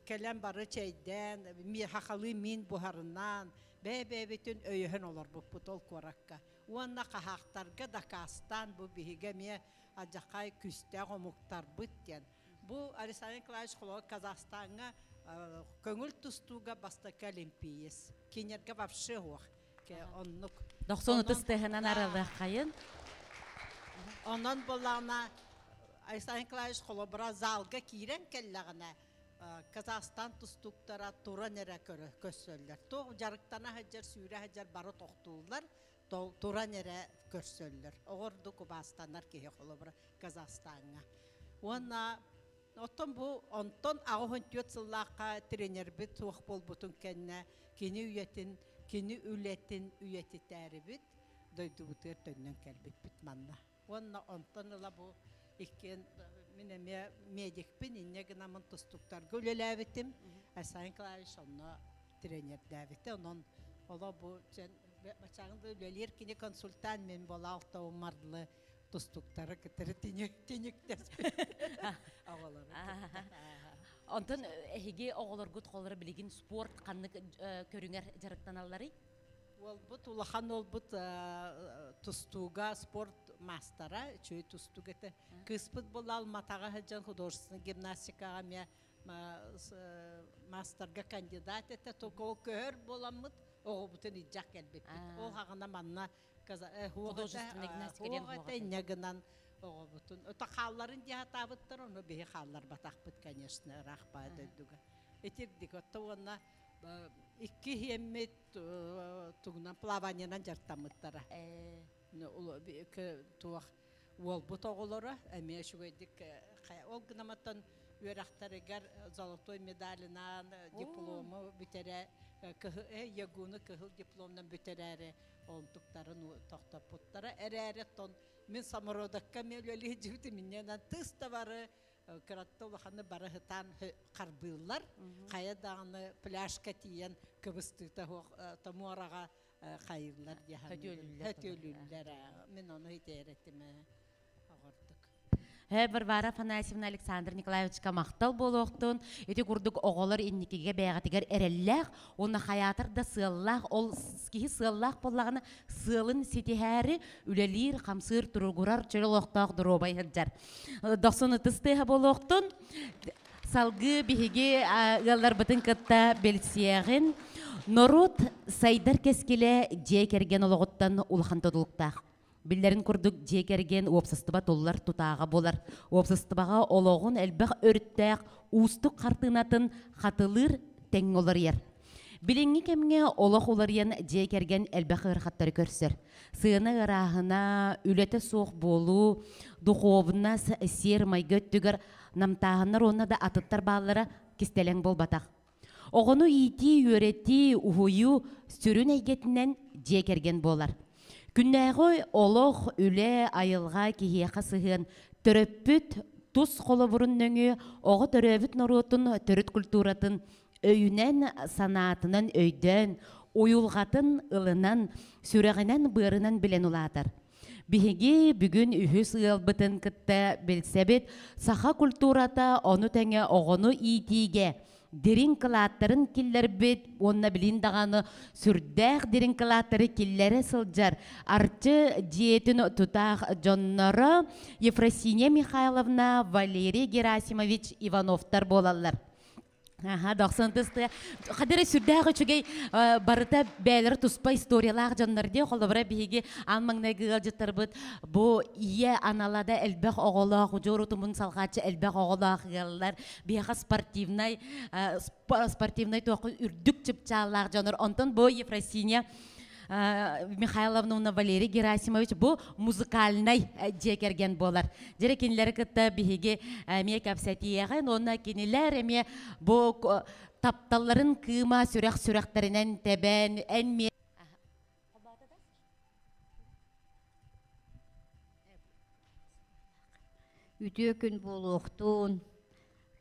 Кэлэн бары чэйдээн, хахалыы миин буһарынан, бэйэ-бэйэбитин өйөһөн олорбуппут ол куоракка. Уонна хаһаахтарга дакаастаан бу биһиги эмиэ алдьархай күүстээх омуктарбыт диэн. Бу Александр Николаевич холобур Казахстаҥҥа көҥүл тустууга бастакы олимпиец. Кинилэргэ вообще суох. Оннук. Дохсун ытыс тыаһынан аралыаххайын. Онон буоллаҕына Александр Николаевич холобура залга киирэн кэллэҕинэ Казахстан тустууктара туран эрэ көрсөллөр. Туох дьарыктана сылдьар, сүүрэ сылдьар бары тохтууллар, туран эрэ көрсөллөр. Оҕордук убаастанар киһи холобура Казахстаҥҥа. Уонна оттон бу онтон 84 сыллаахха тренербит суох буолбутун кэннэ кини үйэтин, кини үлэтин үйэтитээрибит дойдубутугар төннөн кэлбиппит манна. Уонна онтон ыла бу иккиэн мин эмиэ медикпин, инньэ гынаммын тустуктарга үлэлээбитим. Александр Николаевич онно тренердээбитэ. Онон оло бу бачааҥ да үлэлиир кини консультант мен буола алтауыммарлы тустуктары кытары тиниктэспит оҕолору Онтон эһиги оҕолоргут холоро билигин спорт ханнык көрүҥэр дьарыктаналларый? Уолбут улахан уолбут тустууга спорт маастара, үчүгэй тустуук этэ. Кыыспыт була Алматаҕа сылдьан художественнай гимнастикаҕа эмиэ маастарга кандидат этэ. Только ол көһөр буоламмыт оҕобутун илдьэх кэлбиппит. Ол хаҕына манна художественнай гимнастика диэн этэ инньэ гынан оҕобутун. Ото хаалларын дии сатаабыттар, ону биһи хаалларбатахпыт, конечно, ыраах баа дойдуга. Итирдик отто уонна икки иһиэммит тугунан плаваниенан дьарыктаммыттара. Туох уолбут оҕолоро эмиэ үчүгэйдик ол гынаматтан үөрэхтэригэр золотой медалынан диплому бүтэрэ ягуну кыһыл дипломунан бүтэрээри онтуктарын тохтоппуттара эрээри тон мин самородокка мен үлэлии дьибитим инньэнэн тыс да бары кыратта улаханы бары ытаан харбыыллар хайа даҕаны пляжка тиийэн кыбыстыыта суох муораҕа хайыыллар хөтүөлүүллэр мин ону итээретим оҕордук Варвара Афанасьевна Александр Николаевичка махтал буолуохтун. Ити курдук оҕолор инникигэ бэйэҕитигэр эрэллээх, уонна хайаатар да сыаллаах, ол киһи сыаллаах буоллаҕына сыалын ситиһээри үлэлиир, хамсыыр, туругурар, чөл олохтоох доруобай сылдьар. Дохсун ытыс тыаһа буолуохтун. Салгыы биһиги ыалларбытын кытта билсиэҕин. Норуот сайдар кэскилэ дьиэ кэргэн олоҕуттан улахан тутулуктаах. Биллэрин курдук дьиэ кэргэн уопсастыба туллар тутааҕа буолар. Уопсастыбаҕа олоҕун элбэх өрүттээх уустук хартыынатын хатылыыр тэҥҥэ уларыйар. Билиҥҥи кэмҥэ олох уларыйан дьиэ кэргэн элбэх ыарахаттары көрсөр. Сыана ыарааһына, үлэтэ суох буолуу, духуобунас, сиэр-майгы өттүгэр намтааһыннар уонна да атыттар бааллара кистэлэҥ буолбатах. Оҕону иитии, үөрэтии, уһуйуу сүрүн эйгэтинэн дьиэ кэргэн буолар. Күннээҕи олох, үлэ, айылҕа киһиэхэ сыһыан төрөппүт тус холобурун нөҥүө оҕо төрөөбүт норуотун төрүт культуратын өйүнэн, санаатынан өйдөөн, уйулҕатын ылынан, сүрэҕинэн-быарынан билэн улаатар. Биһиги бүгүн үһүс ыалбытын кытта билсэбит. Саха культурата ону тэҥэ оҕону иитиигэ дириҥ кылааттарын киллэрбит уонна билин даҕаны сүрдээх дириҥ кылааттары киллэрэ сылдьар Арчы дьиэтин тутаах дьонноро Ефросинья Михайловна, Валерий Герасимович Ивановтар буолаллар. Аха, дохсун тысты. Хадыры сүрдээх үчүгэй барыта бээлери туспа историялаах дьоннор дии. Холобура биһиги аан маҥнайгы ыалдьыттарбыт бу ийэ аналада элбэх оҕолоох, удьуор утумун салҕааччы элбэх оҕолоох ыаллар. Биһиэхэ спортивнай спортивнай туохку үрдүк чыпчааллаах дьоннор. Онтон бу Ефросинья Михайловна уонна Валерий Герасимович бу музыкальнай дьиэ кэргэн буолар. Дьэрэ кинилэри кытта биһиги эмиэ кэпсэтиэҕин уонна кинилэр эмиэ бу тапталларын кыыма сүрэх сүрэхтэринэн тэбэн эн миэ Үтүө күн буолуохтун,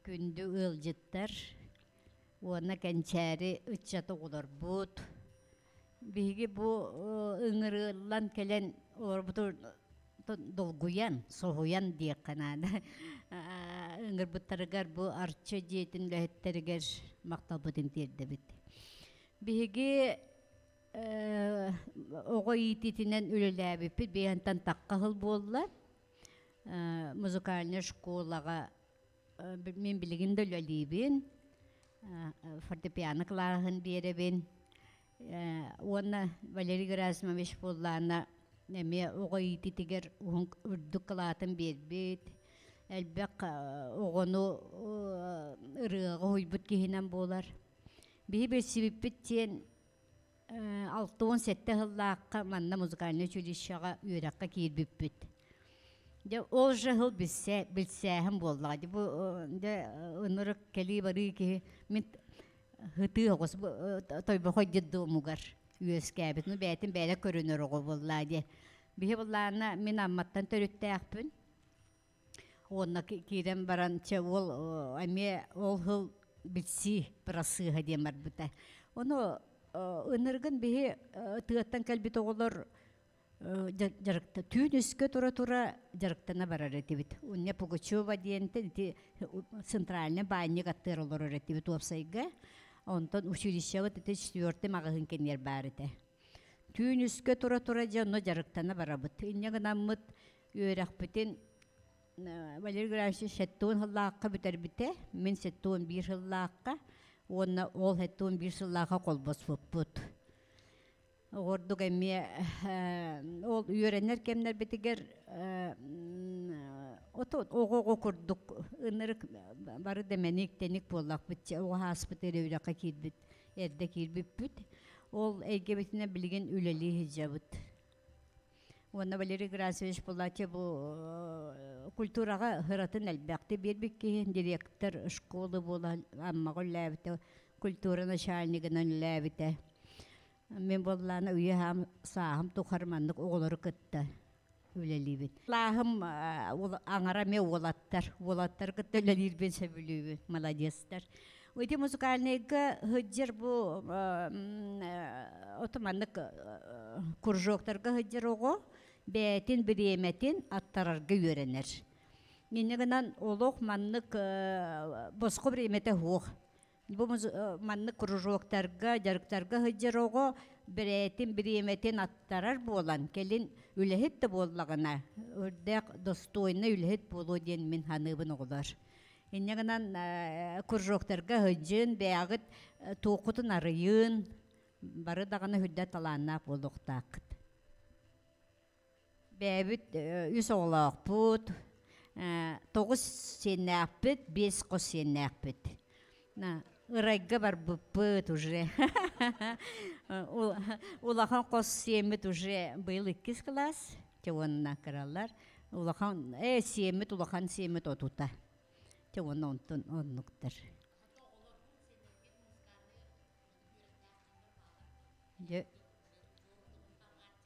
күндү ыалдьыттар уонна кэнчээри ыччаты оҕолорбут. Биһиги бу ыҥырыллан кэлэн олорбутун долгуйан, соһуйан диэххэ наада. Ыҥырбыттарыгар бу Арчы дьиэтин үлэһиттэригэр махталбытын тиэрдэбит. Биһиги оҕо иитиитинэн үлэлээбиппит биһантан тахха сыл буолла. Музыкальнай школаҕа мин билигин да үлэлиибин. Фортепиано кылааһын биэрэбин. Уонна Валерий Герасимович буоллаана эмиэ оҕо иититигэр уһун үрдүк кылаатын биэрбит, элбэх оҕону ырыаҕа уһуйбут киһинэн буолар. Биһи билсибиппит диэн 67 сыллаахха манна музыкальнай училищеҕа үөрэххэ киирбиппит. Дьэ ол же сыл билсэ билсээһин буоллаҕа. Дьэ бу дьэ ынырык кэлии-барыы киһи мин Һытыы оҕус Тойбохой детдомугар үөскээбит. Ну бэйэтин бэйэтэ көрүнэр оҕо буоллаа диэ. Биһи буллаана мин Амматтан төрүттээхпин. Уонна киирэн баран чэ уол эмиэ ол сыл билсии бырасыыһа диэн барбыта. Ону ынырыгын биһи тыаттан кэлбит оҕолор дьарыкта түүн үскэ тура-тура дьарыктана барар этибит. Уння Пугачева диэнтэн ити центральный баанньык аттыгар олорор этибит уопсайга. Онтон училищебыт ити четвертый маҕаһыын кэннигэр баар этэ. Түүн үскэ тура-тура дьэ онно дьарыктана барабыт. Инньэ гынаммыт үөрэхпитин Валерий Григорьевич 70 сыллаахха бүтэрбитэ, мин 71 сыллаахха уонна ол 71 сыллаахха холбоспуппут. Ордук эмиэ ол үөрэнэр кэмнэрбитигэр оҕо-оҕо курдук ынырык бары да мэник-тэник буоллахпыт оҕо ааспыт эрэ үрэххэ киирбит эрдэ киирбиппит. Ол эйгэбитинэн билигин үлэлии сылдьабыт. Уонна Валерий Грасович Пулати бу культураҕа ыратын элбэхтик биэрбит киһи, директор школы буола Аммаҕа үлэлээбитэ, культура начальнигынан үлэлээбитэ. Мин буоллаана үйэ сааһым тухары маннык оҕолору кытта үлэлиибин. Лааһым аҥара эмиэ уолаттар. Уолаттар кытта үлэлиирбин сөбүлүүбүн. Молодецтар. Ити музыкальныйга сылдьар бу ото маннык кружоктарга сылдьар оҕо бэйэтин бириэмэтин аттарарга үөрэнэр. Инньэ гынан олох маннык босхо бириэмэтэ суох. Бу маннык кружоктарга, дьарыктарга сылдьар оҕо бэйэтин бириэмэтин аттарар буолан, кэлин үлэһит да буоллаҕына, үрдээх достойнай үлэһит буолуо диэн мин саныыбын оҕолор. Инньэ гынан кружоктарга сылдьын, бэйэҕит туоххутун арыйын, бары даҕаны үрдэ талааннаах буолуохтааххыт. Бэйэбит үс оҕолоохпут, тоҕус сиэннээхпит, биэс хос сиэннээхпит. Ырайга барбыппыт уже. Улахан хос сиэммит уже быйыл иккис кылаас, те уонна кыралар. Улахан сиэммит улахан сиэммит отута. Те уонна онтон оннуктар. Дьэ,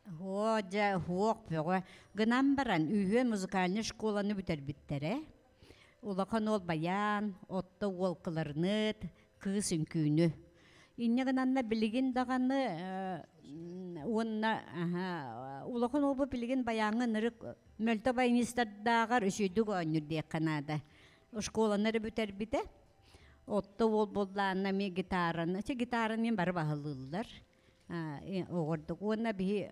Һуо, дьэ, һуох бөҕө. Гынан баран, үһүөн музыкальнай школаны бүтэрбиттэрэ. Улахан уол баян, отто уол кыларыныт, кыыс үҥкүүнү. Инньэ гынанна билигин даҕаны уонна улахан уолбут билигин баяҥҥа ынырык мөлтөх баянистардааҕар үчүгэйдик оонньуур диэххэ наада. Школаны эрэ бүтэрбитэ. Отто уол буоллаанна эмиэ гитараны, чэ гитараны мин бары баһылыыллар. Оҕордук уонна биһи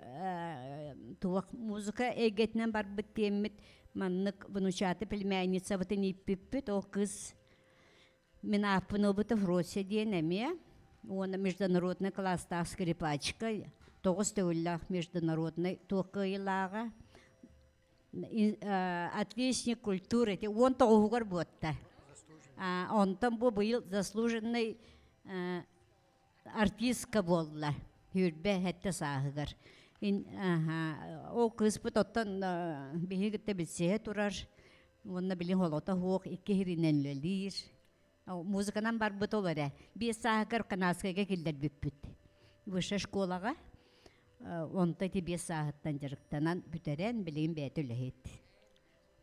туох музыка эйгэтинэн барбыт диэммит маннык внучата племянницабытын ииппиппит. Ол кыыс мин ааппын ылбыта Фрося диэн эмиэ уонна международный класстаах скрипачка тоҕус төгүллээх международный туох кыайыылааҕа отличник культуры 19-угар буотта. Онтон бу быйыл заслуженный артистка буолла. Хүрбэ хэтте сааһыгар. Ол кыыспыт оттон биһиги кытта билсиһэ турар. Уонна билин холото суох икки сиринэн үлэлиир. Музыканан барбыт ол эрэ. Биэс сааһыгар Канадскайга киллэрбиппит. Высшая школаҕа онто ити биэс сааһыттан дьарыктанан бүтэрэн билигин бэйэтэ үлэһит.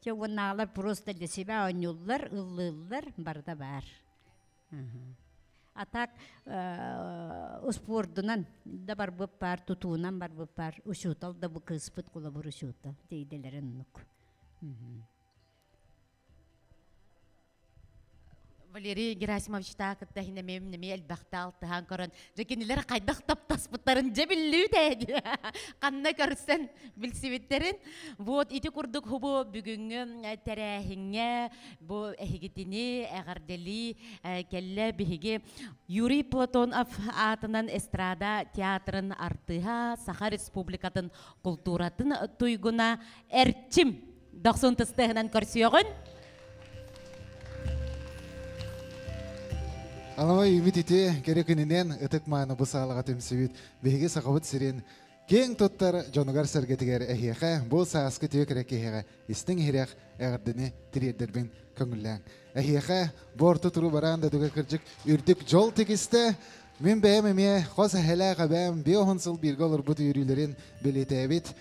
Чэ уоннааҕылар просто для себя оонньууллар, ыллыыллар, барыта баар. А так успуордунан да барбыт баар, тутуунан барбыт баар, учуутал да бу кыыспыт холобур учуутал, идэлэрин оннук. Валерий Герасимович кытта хинемем неме элбэхтэ алтыһан көрөн, дьэ кинилэр хайдах таптаспыттарын дьэ биллүүтэ ханна көрсөн билсибиттерин. Вот ити курдук хубу бүгүҥҥү тэрээһиҥҥэ бу эһигитини эҕэрдэлии кэллэ биһиги Юрий Платонов аатынан эстрада театрын артыыһа, Саха Республикатын култууратын туйгуна Эрчим дохсун тыстыһынан көрсүөҕүн. Аламай үміт ите керек күнінен ытык мааны бу саалаға түмсүбүт биһиги Сахабыт сирин кең туттар дьонугар сэргэтигэр эһиэхэ бу сааскы түө керек киһиэхэ истиҥ иһирэх эҕэрдэни тириэрдэрбин көҥүллээҥ. Эһиэхэ бу орто туруу бараан дойдуга кырдьык үрдүк дьол тигистэ. Мин бэйэм эмиэ хос эһэлээх эбээм 50 сыл бииргэ олорбут үөрүүлэрин бэлиэтээбит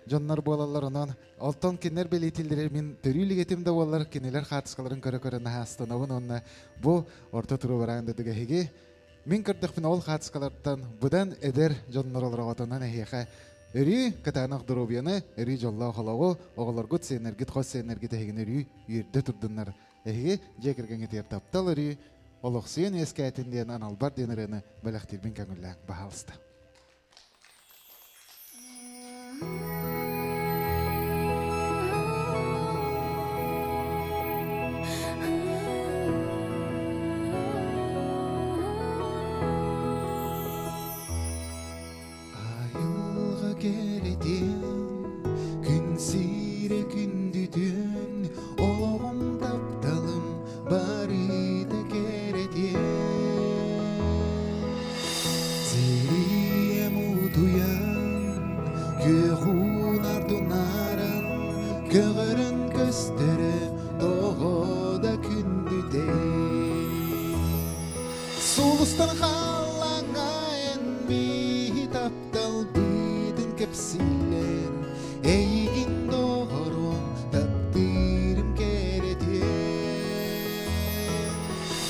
дьоннор буолаллар онон Оттон кинилэр бэлиэтииллэрэ мин төрүү илигэтим да буоллар кинилэр хаартыскаларын көрө-көрө наһаастанабын уонна бу орто туруу бараан дойдуга эһиги мин көрдөхпүнэ ол хаартыскалартан быдан эдэр дьоннор олороҕутунан эһиэхэ өрүү кытаанах доруобуйаны, өрүү дьоллоох олоҕу, оҕолоргут, сиэннэргит, хос сиэннэргит эһигини өрүү үөрдэ турдуннар. Эһиги дьиэ кэргэҥҥитигэр таптал өрүү олохсуйан үөскээтин диэн аналбар диэн ырыаны бэлэхтиирбин көҥүллээҥ, баһаалыста. Айылҕа кэрэтин, күн сирэ күндүтүн, олоҕум тапталым барыта кэрэтин. Сириэм утуйан, күөх уунар тунааран, көҕөрөн көстөрө тоҕо да күндүтэй. Сулустан халлааҥҥа эн биһи тапталбытын кэпсииллэр, эйигин доҕорум таптыырым кэрэтиэн.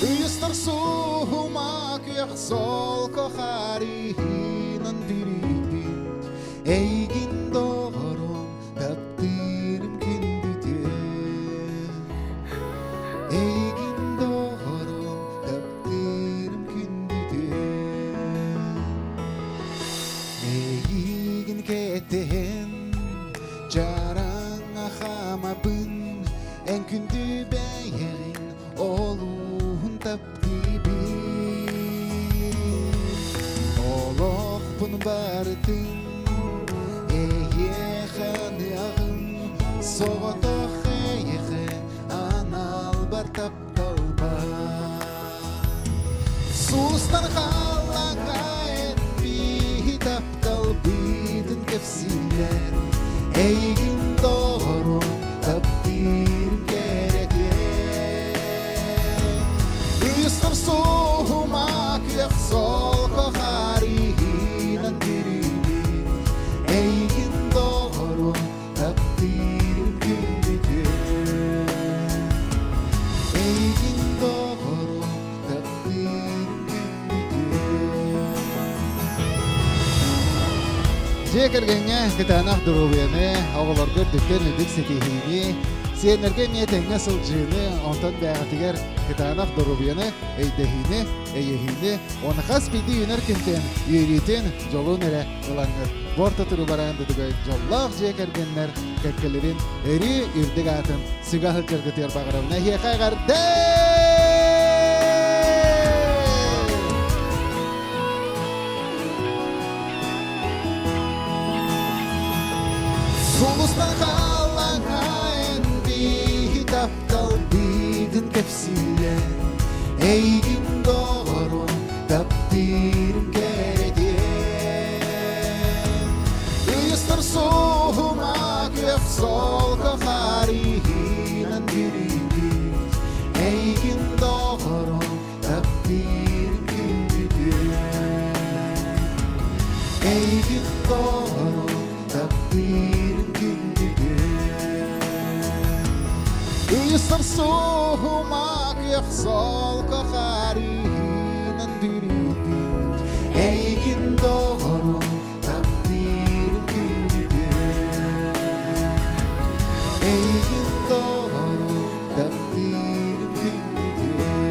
Ыйыстар суһума күөх солко харыһынан бүрүйбүт, эйигин доҕорум таптыырым күндүтүн. Эйигин доҕорум таптыырым күндүтүн. Эйигин кэтэһэн чараҥ ахамабын, эн күндү бэйэҕин олуһун таптыыбын. Олохпун барытын эйиэхэ аныаҕым, соҕотох эйиэхэ аналбар тапталбар. Сулустан халлааҥҥа эн биһи тапталбытын кэпсииллэр, эйигин доҕорум таптыырым кэрэтиэн. Ыйыстар суһума күөх солко харыһынан бүрүйбүт, эйигин доҕорум таптыырым күндүтүн. Эйигин доҕорум таптыырым күндүтүн. Дьиэ кэргэҥҥэ кытаанах доруобуйаны, оҕолорго үрдүктэн үрдүк ситиһиини, сиэннэргэ эмиэ тэҥҥэ сылдьыыны, онтон бэйэҕитигэр кытаанах доруобуйаны, өйдөһүүнү, өйөһүүнү уонна хас биирдии үүнэр күнтэн үөрүүтүн, дьолун эрэ ылаҥҥыт. Бу орто туруу бараан дойдуга дьоллоох дьиэ кэргэннэр кэккэлэрин өрүү үрдүк аатын сүгэ сылдьаргытыгар баҕарабын. Эһиэхэ эҕэрдэ! Сулустан халлааҥҥа эн биһи тапталбытын кэпсииллэр, эйигин доҕорум таптыырым кэрэтиэн. Ыйыстар суһума күөх солко харыһынан бүрүйбүт, эйигин доҕорум таптыырым күндүтүн. Эйигин доҕорум таптыырым күндүтүн. Ыйыстар суһума күөх солко харыһынан бүрүйбүт, эйигин доҕорум таптыырым күндүтүн. Эйигин доҕорум таптыырым күндүтүн.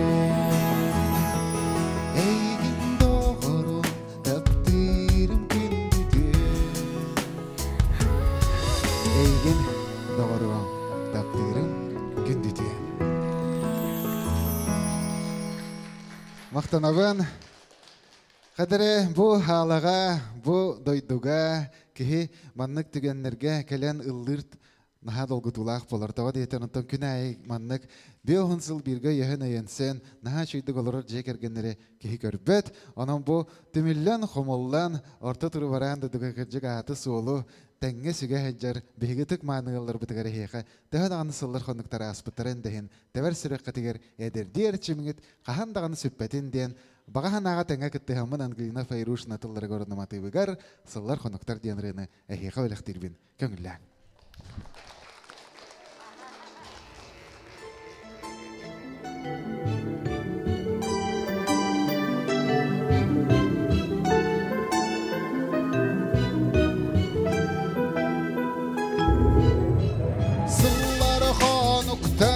Махтанабын. Хадары бу хаалаҕа, бу дойдуга киһи маннык түгэннэргэ кэлэн ыллыыр наһаа долгутуулаах буолар. Тоҕо диэтэр онтон күн аайы маннык 50 сыл бииргэ өйөһөн өйөнсөн наһаа үчүгдүк олорор дьиэ кэргэннэри киһи көрбөт. Онон бу түмүллэн, хомуллан, орто туру бараан дойдуга кырдьык ааты-суолу тэҥҥэ сүгэ сылдьар биһиги ытык мааны ыалларбытыгар эһиэхэ төһө даҕаны сыллар хонуктар ааспыттарын да иһин тэбэр сүрэххитигэр эдэрдии эрчимҥит хаһан даҕаны сүппэтин диэн баҕа санааҕа тэҥҥэ кыттыһаммын Ангелина Файрушина тылларыгар уонна сыллар хонуктар диэн ырыаны эһиэхэ бэлэхтиирбин көҥүллээҥ. Сыллар хонуктар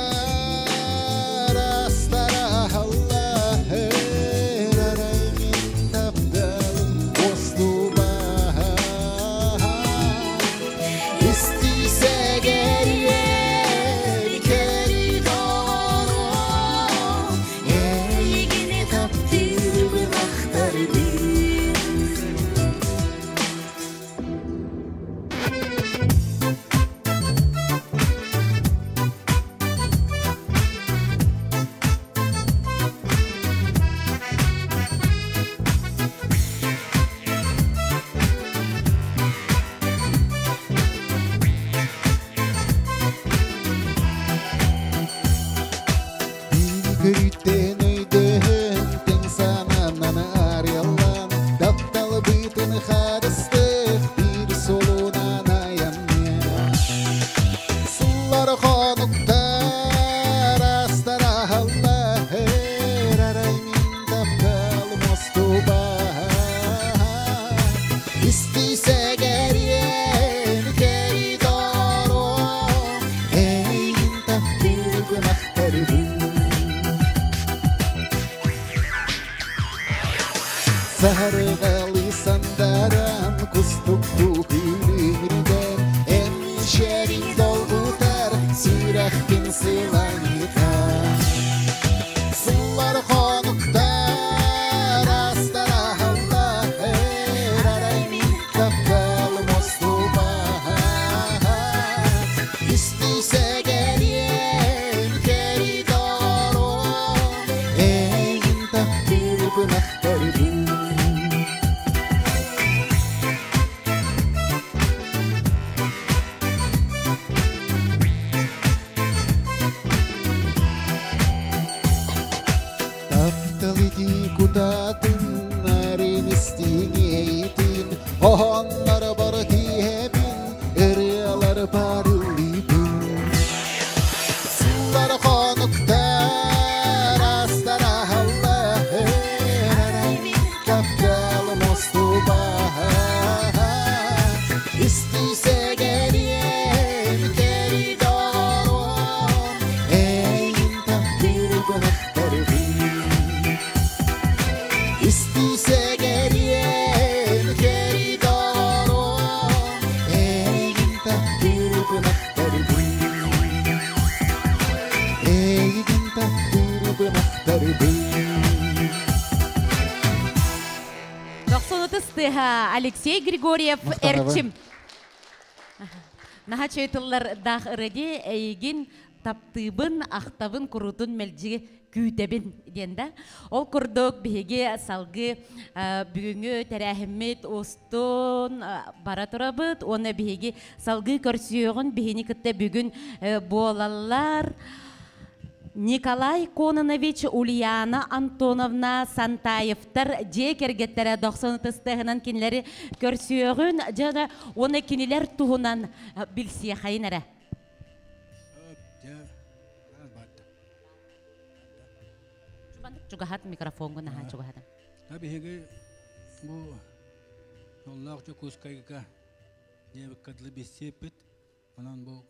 астараһаллар арай мин тапталым уостубаһа Истисэгэрiyem коридору Эйигини таптыырбын ахтарбын. Көрүттэн өйдөһөн тэҥ санаанан арыаллаан таптал быытын харыстык биир суолунан айанныа Сыллар хонуктар астараһаллар арай мин тапталым остубаһа Истисэгэрiyem коридору Эйигин таптыырбын ахтарбын. Саһарҕалы сандаран кустуктуу күлүмүрдэн эн мичээрин долгутар сүрэхпин сыланытар. Сыллар хонуктар астараһаллар арай мин тапталым остубаһа Истисэгэрiyem коридору Эйигин таптыырбын ахтарбын. Таптал ити кутатын арин истиҥиэйтин Оһоннор бары тииһэбин ырыалар барыллыыбын Сыллар хонуктар астараһаллар арай мин тапталым остубаһа Истисэгэрiyem коридору Эйигин таптыырбын ахтарбын. Истисэгэрiyem коридору Эйигин таптыырбын ахтарбын. Эйигин таптыырбын ахтарбын. 93 тыһа Алексей Григорьев Эрчим. Наһаа чөйтыллар ырыди эйигин таптыыбын, ахтабын, курутун мэлдьиги күүтэбин диэн да. Ол курдук биһиги салгы бүгүҥҥү тэрээһиммит устун бара турабыт, уонна биһиги салгыы көрсүөҕүн биһини кытта бүгүн буолаллар. Николай Кононович, Ульяна Антоновна Сантаевтар дьиэ кэргэттэрэ 93 тыһынан кинилэри көрсүөҕүн жана уонна кинилэр туһунан билсиэхэйин эрэ. Чугаһат микрофоҥҥун аһаа чугаһатым. Биһиги бу Оллоох Дьокуускайга диэбиккэ дылы билсиэппит. Онон бу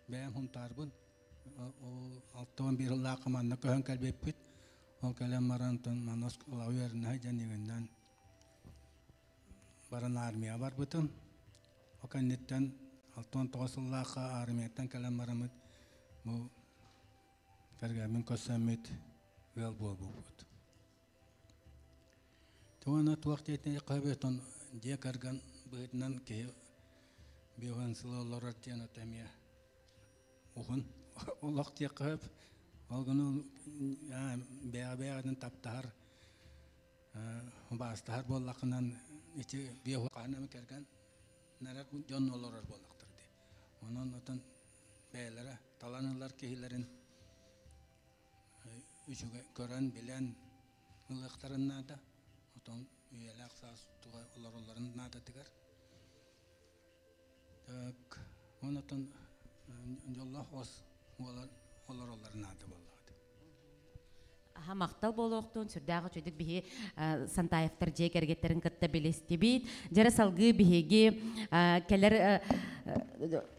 бэйэм хунтаарбын ол 61 сыллаахха манна көһөн кэлбиппит. Ол кэлэн баран манна оскуолаҕа үөрэнэ дьэнигиннэн баран армия барбытым. Ол кэнниттэн 69 сыллаахха армияттан кэлэн бараммыт бу кэргэммин көрсөммүт ыал буолбуппут. Туона туох диэтин кабетон дьиэ кэргэн быһыытынан киһи биоһан сылы олорор диэн эмиэ уһун олох диэххэ сөп. Ол гынан бэйэ-бэйэҕитин таптаһар, убаастаһар буоллаххынан ити биоһу хаһан эмэ кэргэн нэрэр дьон олорор буоллахтар дии. Онон отон бэйэлэрэ талан ылар киһилэрин үчүгэй көрөн, билэн ылыахтарын наада. Отон үйэлээх саас туга олороллорун наадатыгар. Так, онотон дьоллоох ос буолар олороллор наада буоллаҕа. Аха махтал буолуохтун сүрдээх үчүгдүк биһи Сантаевтар дьиэ кэргеттэрин кытта билистибит. Дьэрэ салгыы биһиги кэлэр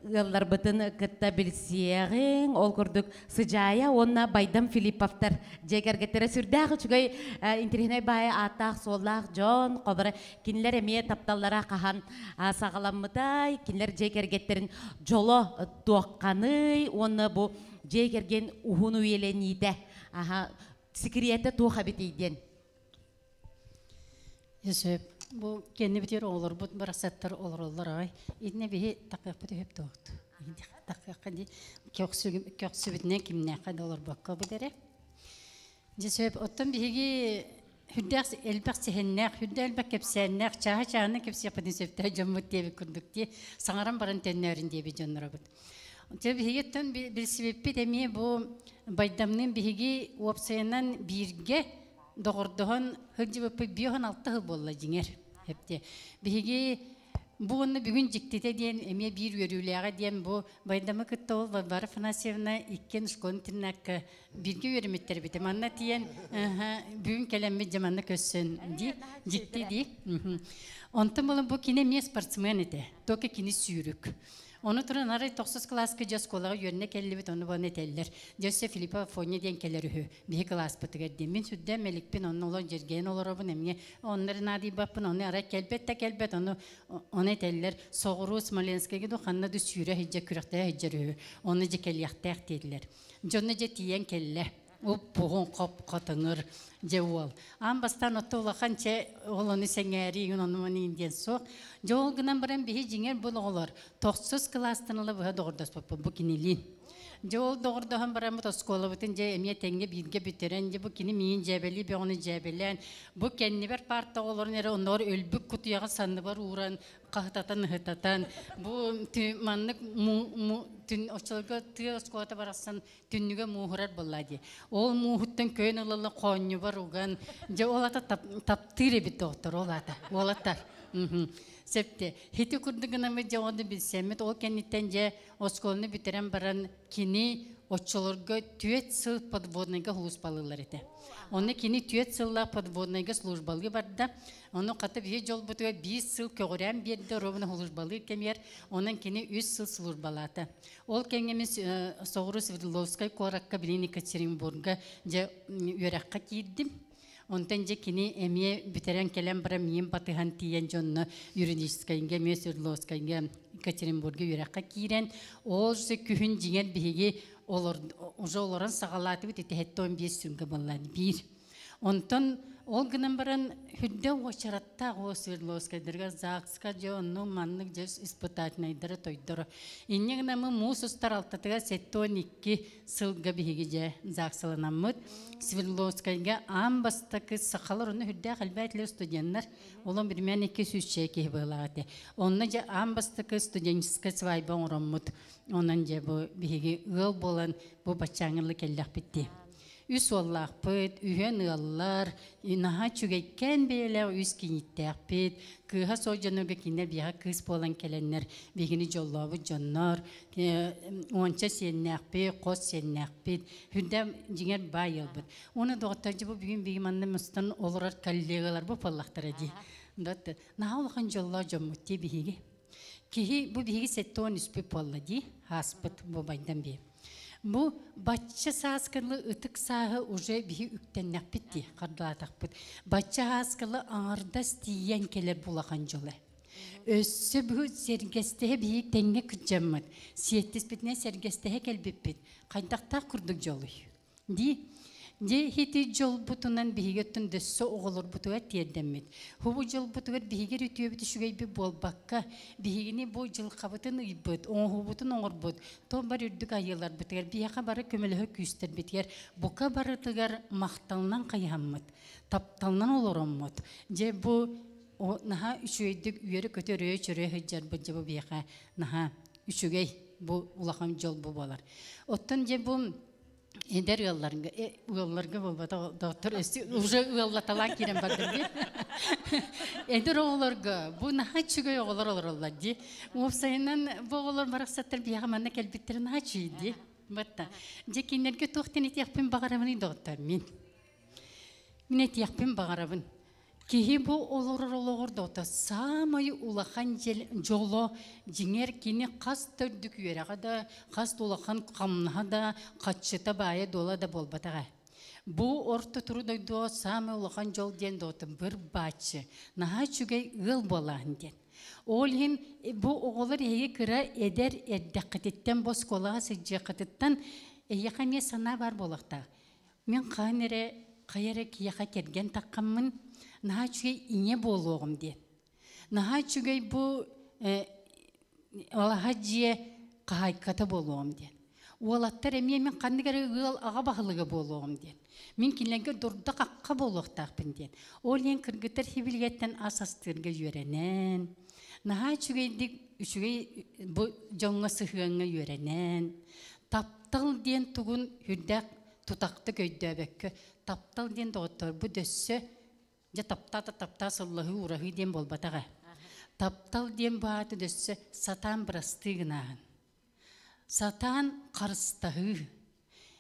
ыалларбытын кытта билсиэҕиҥ. Ол курдук Сыдьаайа уонна Байдам Филипповтар дьиэ кэргэттэрэ сүрдээх үчүгэй интириэһинэй баайы ааттаах-суоллаах дьон. Холобура, кинилэр эмиэ тапталлара хаһан саҕаламмытай, кинилэр дьиэ кэргэттэрин дьоло туохханый уонна бу дьиэ кэргэн уһун үйэлэниитэ аха секретэ туох эбитий диэн. Сөп. Бу кэннибитигэр оҕолорбут барахсаттар олороллор аҕай. Итинэ биһи тахыахпыт үһүп туохт. Тахыахха ди көхсүбүтүнэн кимнээххэ да олорбокко бу дэрэ. Дьэ сөп. Оттон биһиги хүрдээх элбэх сэһэннээх, хүрдэ элбэх кэпсээннээх, чааһы чааһынан кэпсиэхпитин сөптөөх дьоммут диэбит курдук дии саҥаран баран төннөөрүн диэбит дьонноробут. Дьэ биһиги билсибиппит эмиэ бу Байдамныын биһиги уопсайынан бииргэ доҕордоһон сылдьыбыппыт 56 сыл буолла дьиҥэр. Эпти. Биһиги бу уонна бүгүн дьиктитэ диэн эмиэ биир үөрүүлээҕэ диэн бу Байдамы кытта ол Варвара Афанасьевна иккиэн школа интернакка бииргэ үөрэммиттэр эбит. Манна тиийэн бүгүн кэлэммит дьэ манна көссөн дии дьикти дии. Онтон булан бу кини эмиэ спортсмен этэ. Только кини сүүрүк. Ону туран арай тохсус кылааска дьэ оскуолаҕа үөрэнэ кэллибит, ону буолан этэллэр. Дьэ өссө Филиппова Афоня диэн кэлэр үһү, биһи кылааспытыгар диэн. Мин сүрдээх мэликпин, онно олох дьэргэйэн олоробун, эмиэ оннор наадыйбаппын, ону арай кэлбэт да кэлбэт, ону ону этэллэр. Соҕуруу Смоленскайга ду ханна ду сүүрэ сылдьар, күрэхтэһэ сылдьар үһү. Ону дьэ кэлиэхтээх диэтилэр. Дьонно дьэ тиийэн кэллэ. Уп-уһун хоп-хотоҥур дьэ уол. Аан бастаан отто улахан чэ ол ону сэҥээрии ону маны диэн суох. Дьэ ол гынан баран биһи дьиҥэр бу оҕолор тохсус кылаастан ыла быһа доҕордоспоппут бу кинилиин. Дьэ ол доҕордоһон бараммыт оскуолабытын дьэ эмиэ тэҥҥэ бииргэ бүтэрэн дьэ бу кини миин дьээбэлии бөҕөнү дьээбэлээн бу кэннибэр паарта оҕолорун эрэ онноор өлбүт кутуйаҕы санныбар ууран хаһытатан ыһытатан бу маннык түн оччолорго тыа оскуолата барахсан түннүгэ мууһурар буолла дии. Ол мууһуттан көйөн ылала хоонньубар уган, дьэ ол ата таптыыр эбит доҕоттор, ол ата, уолаттар. Септе. Хити курдук гынаммыт дьэ ону билсэммит, ол кэнниттэн дьэ оскуоланы бүтэрэн баран кини оччолорго түөрт сыл подводнайга сулууспалыыллар этэ. Онно кини түөрт сыллаах подводнайга службалыы барда. Ону хата биһи дьолбутугар биир сыл көҕүрээн биэрдэ ровно службалыыр кэмигэр. Онон кини үс сыл службалаата. Ол кэмҥэ мин соҕуруу Свердловскай куоракка билин Екатеринбурга дьэ үөрэххэ киирдим. Онтон дьэ кини эмиэ бүтэрэн кэлэн баран миин батыһан тиийэн дьонно юридическайга эмиэ Свердловскайга Екатеринбурга үөрэххэ киирэн ол же күһүн дьиҥэр биһиги олор уже олорон саҕалаатыбыт ити 75 сүргэ буоллаан биир. Онтон ол гынан баран үрдэ уочараттаах о Свердловскайдарга ЗАГСка дьэ онну маннык дьэ испытательнайдара тойдоро. Инньэ гынамы муус устар алтатыгар 72 сылга биһиги дьэ ЗАГСаланаммыт Свердловскайга аан бастакы сахалар онно үрдээх элбээтилэр студеннар олон бирмээн 200 киһи быһылаах этэ. Онно дьэ аан бастакы студенческай свадьба оҥороммут. Онон дьэ бу биһиги ыал буолан бу баччааҥҥылы кэллэхпит дии. Үс уоллаахпыт, үһүөн ыаллар, наһаа үчүгэйкээн бэйэлээх үс кийииттээхпит. Кыыһа суох дьонугар кинилэр биһиэхэ кыыс буолан кэлэннэр биһигини дьоллообут дьоннор. Уонча сиэннээхпит, хос сиэннээхпит. Үрдэ дьиҥэр баай ыалбыт. Уонна доҕоттор дьэ бу бүгүн биһиги манна мустан олорор коллегалар бу буоллахтара дии. Наһаа улахан дьоллоох дьоммут дии биһиги. Киһи бу биһиги 73-пүт буолла дии, ааспыт бу байдан бии. Бу бачча сааскылы ытык сааһы уже биһи үктэннэхпит дии, хардалаатахпыт. Бачча сааскылы аҥардас тиийэн кэлэр булахан дьоло. Өссө бу сэргэстэһэ биһи тэҥҥэ кырдьаммыт, сиэттиспитинэн сэргэстэһэ кэлбиппит. Хайдахтаах курдук дьолуй? Дии. Дьэ ити дьолбутунан биһиги өттүн дөссө оҕолорбутугар тиэрдэммит. Хубу дьолбутугар биһиги үтүөбүт үчүгэйбит буолбакка, биһигини бу дьылхабытын ыйбыт, оҥоһуубутун оҥорбут, то бар үрдүк айыыларбытыгар, биһиэхэ бары көмөлөһө күүстэрбитигэр бука барытыгар махталынан хайыһаммыт, тапталынан олороммут. Дьэ бу наһаа үчүгэйдик үөрэ-көтө өрөйө-чөрөйө сылдьарбыт дьэ бу биһиэхэ наһаа үчүгэй бу улахан дьол бу буолар. Оттон дьэ бу эдэр ыалларга ыалларга буолбата доктор уже ыаллаталаан киирэн бардым дии. Эдэр оҕолорго бу наһаа үчүгэй оҕолор олороллор дии. Уопсайынан бу оҕолор барахсаттар биһиэхэ манна кэлбиттэрэ наһаа үчүгэй дии. Батта. Дьэ кинилэргэ туох диэн этиэхпин баҕарабыный доҕоттор мин. Мин этиэхпин баҕарабын. Киһи бу олорор олоҕор доҕото саамай улахан дьоло дьиҥэр кини хас да үрдүк үөрэҕэ да, хас да улахан хамнаһа да, хаччыта баайа дуола да буолбатаҕа. Бу орто туру дойдуга саамай улахан дьол диэн доҕото быр бааччы, наһаа үчүгэй ыал буолааһын диэн. Ол иһин бу оҕолор эһиги кыра эдэр эрдэххититтэн бу оскуолаҕа сылдьыаххытыттан эһиэхэ эмиэ санаа баар буолуохтаах. Мин хаһан эрэ хайа эрэ киһиэхэ кэргэн таххаммын наһаа үчүгэй ийэ буолуоҕум диэн. Наһаа үчүгэй бу алаһа дьиэ хаһаайката буолуоҕум диэн. Уолаттар эмиэ мин ханнык эрэ ыал аҕа баһылыга буолуоҕум диэн. Мин кинилэргэ дурда-хахха буолуохтаахпын диэн. Ол иһин кыргыттар хибилигэттэн ас астыырга үөрэнэн, наһаа үчүгэйдик үчүгэй бу дьоҥҥо сыһыаҥҥа үөрэнэн, таптал диэн тугун үрдээх тутахтык өйдөөбөккө таптал диэн доҕотторбут өссө дьэ таптаата таптаа сыллаһыы ураһыы диэн буолбатаҕа таптал диэн бааты өссө сатаан бырастыы гынааһын сатаан харыстаһыы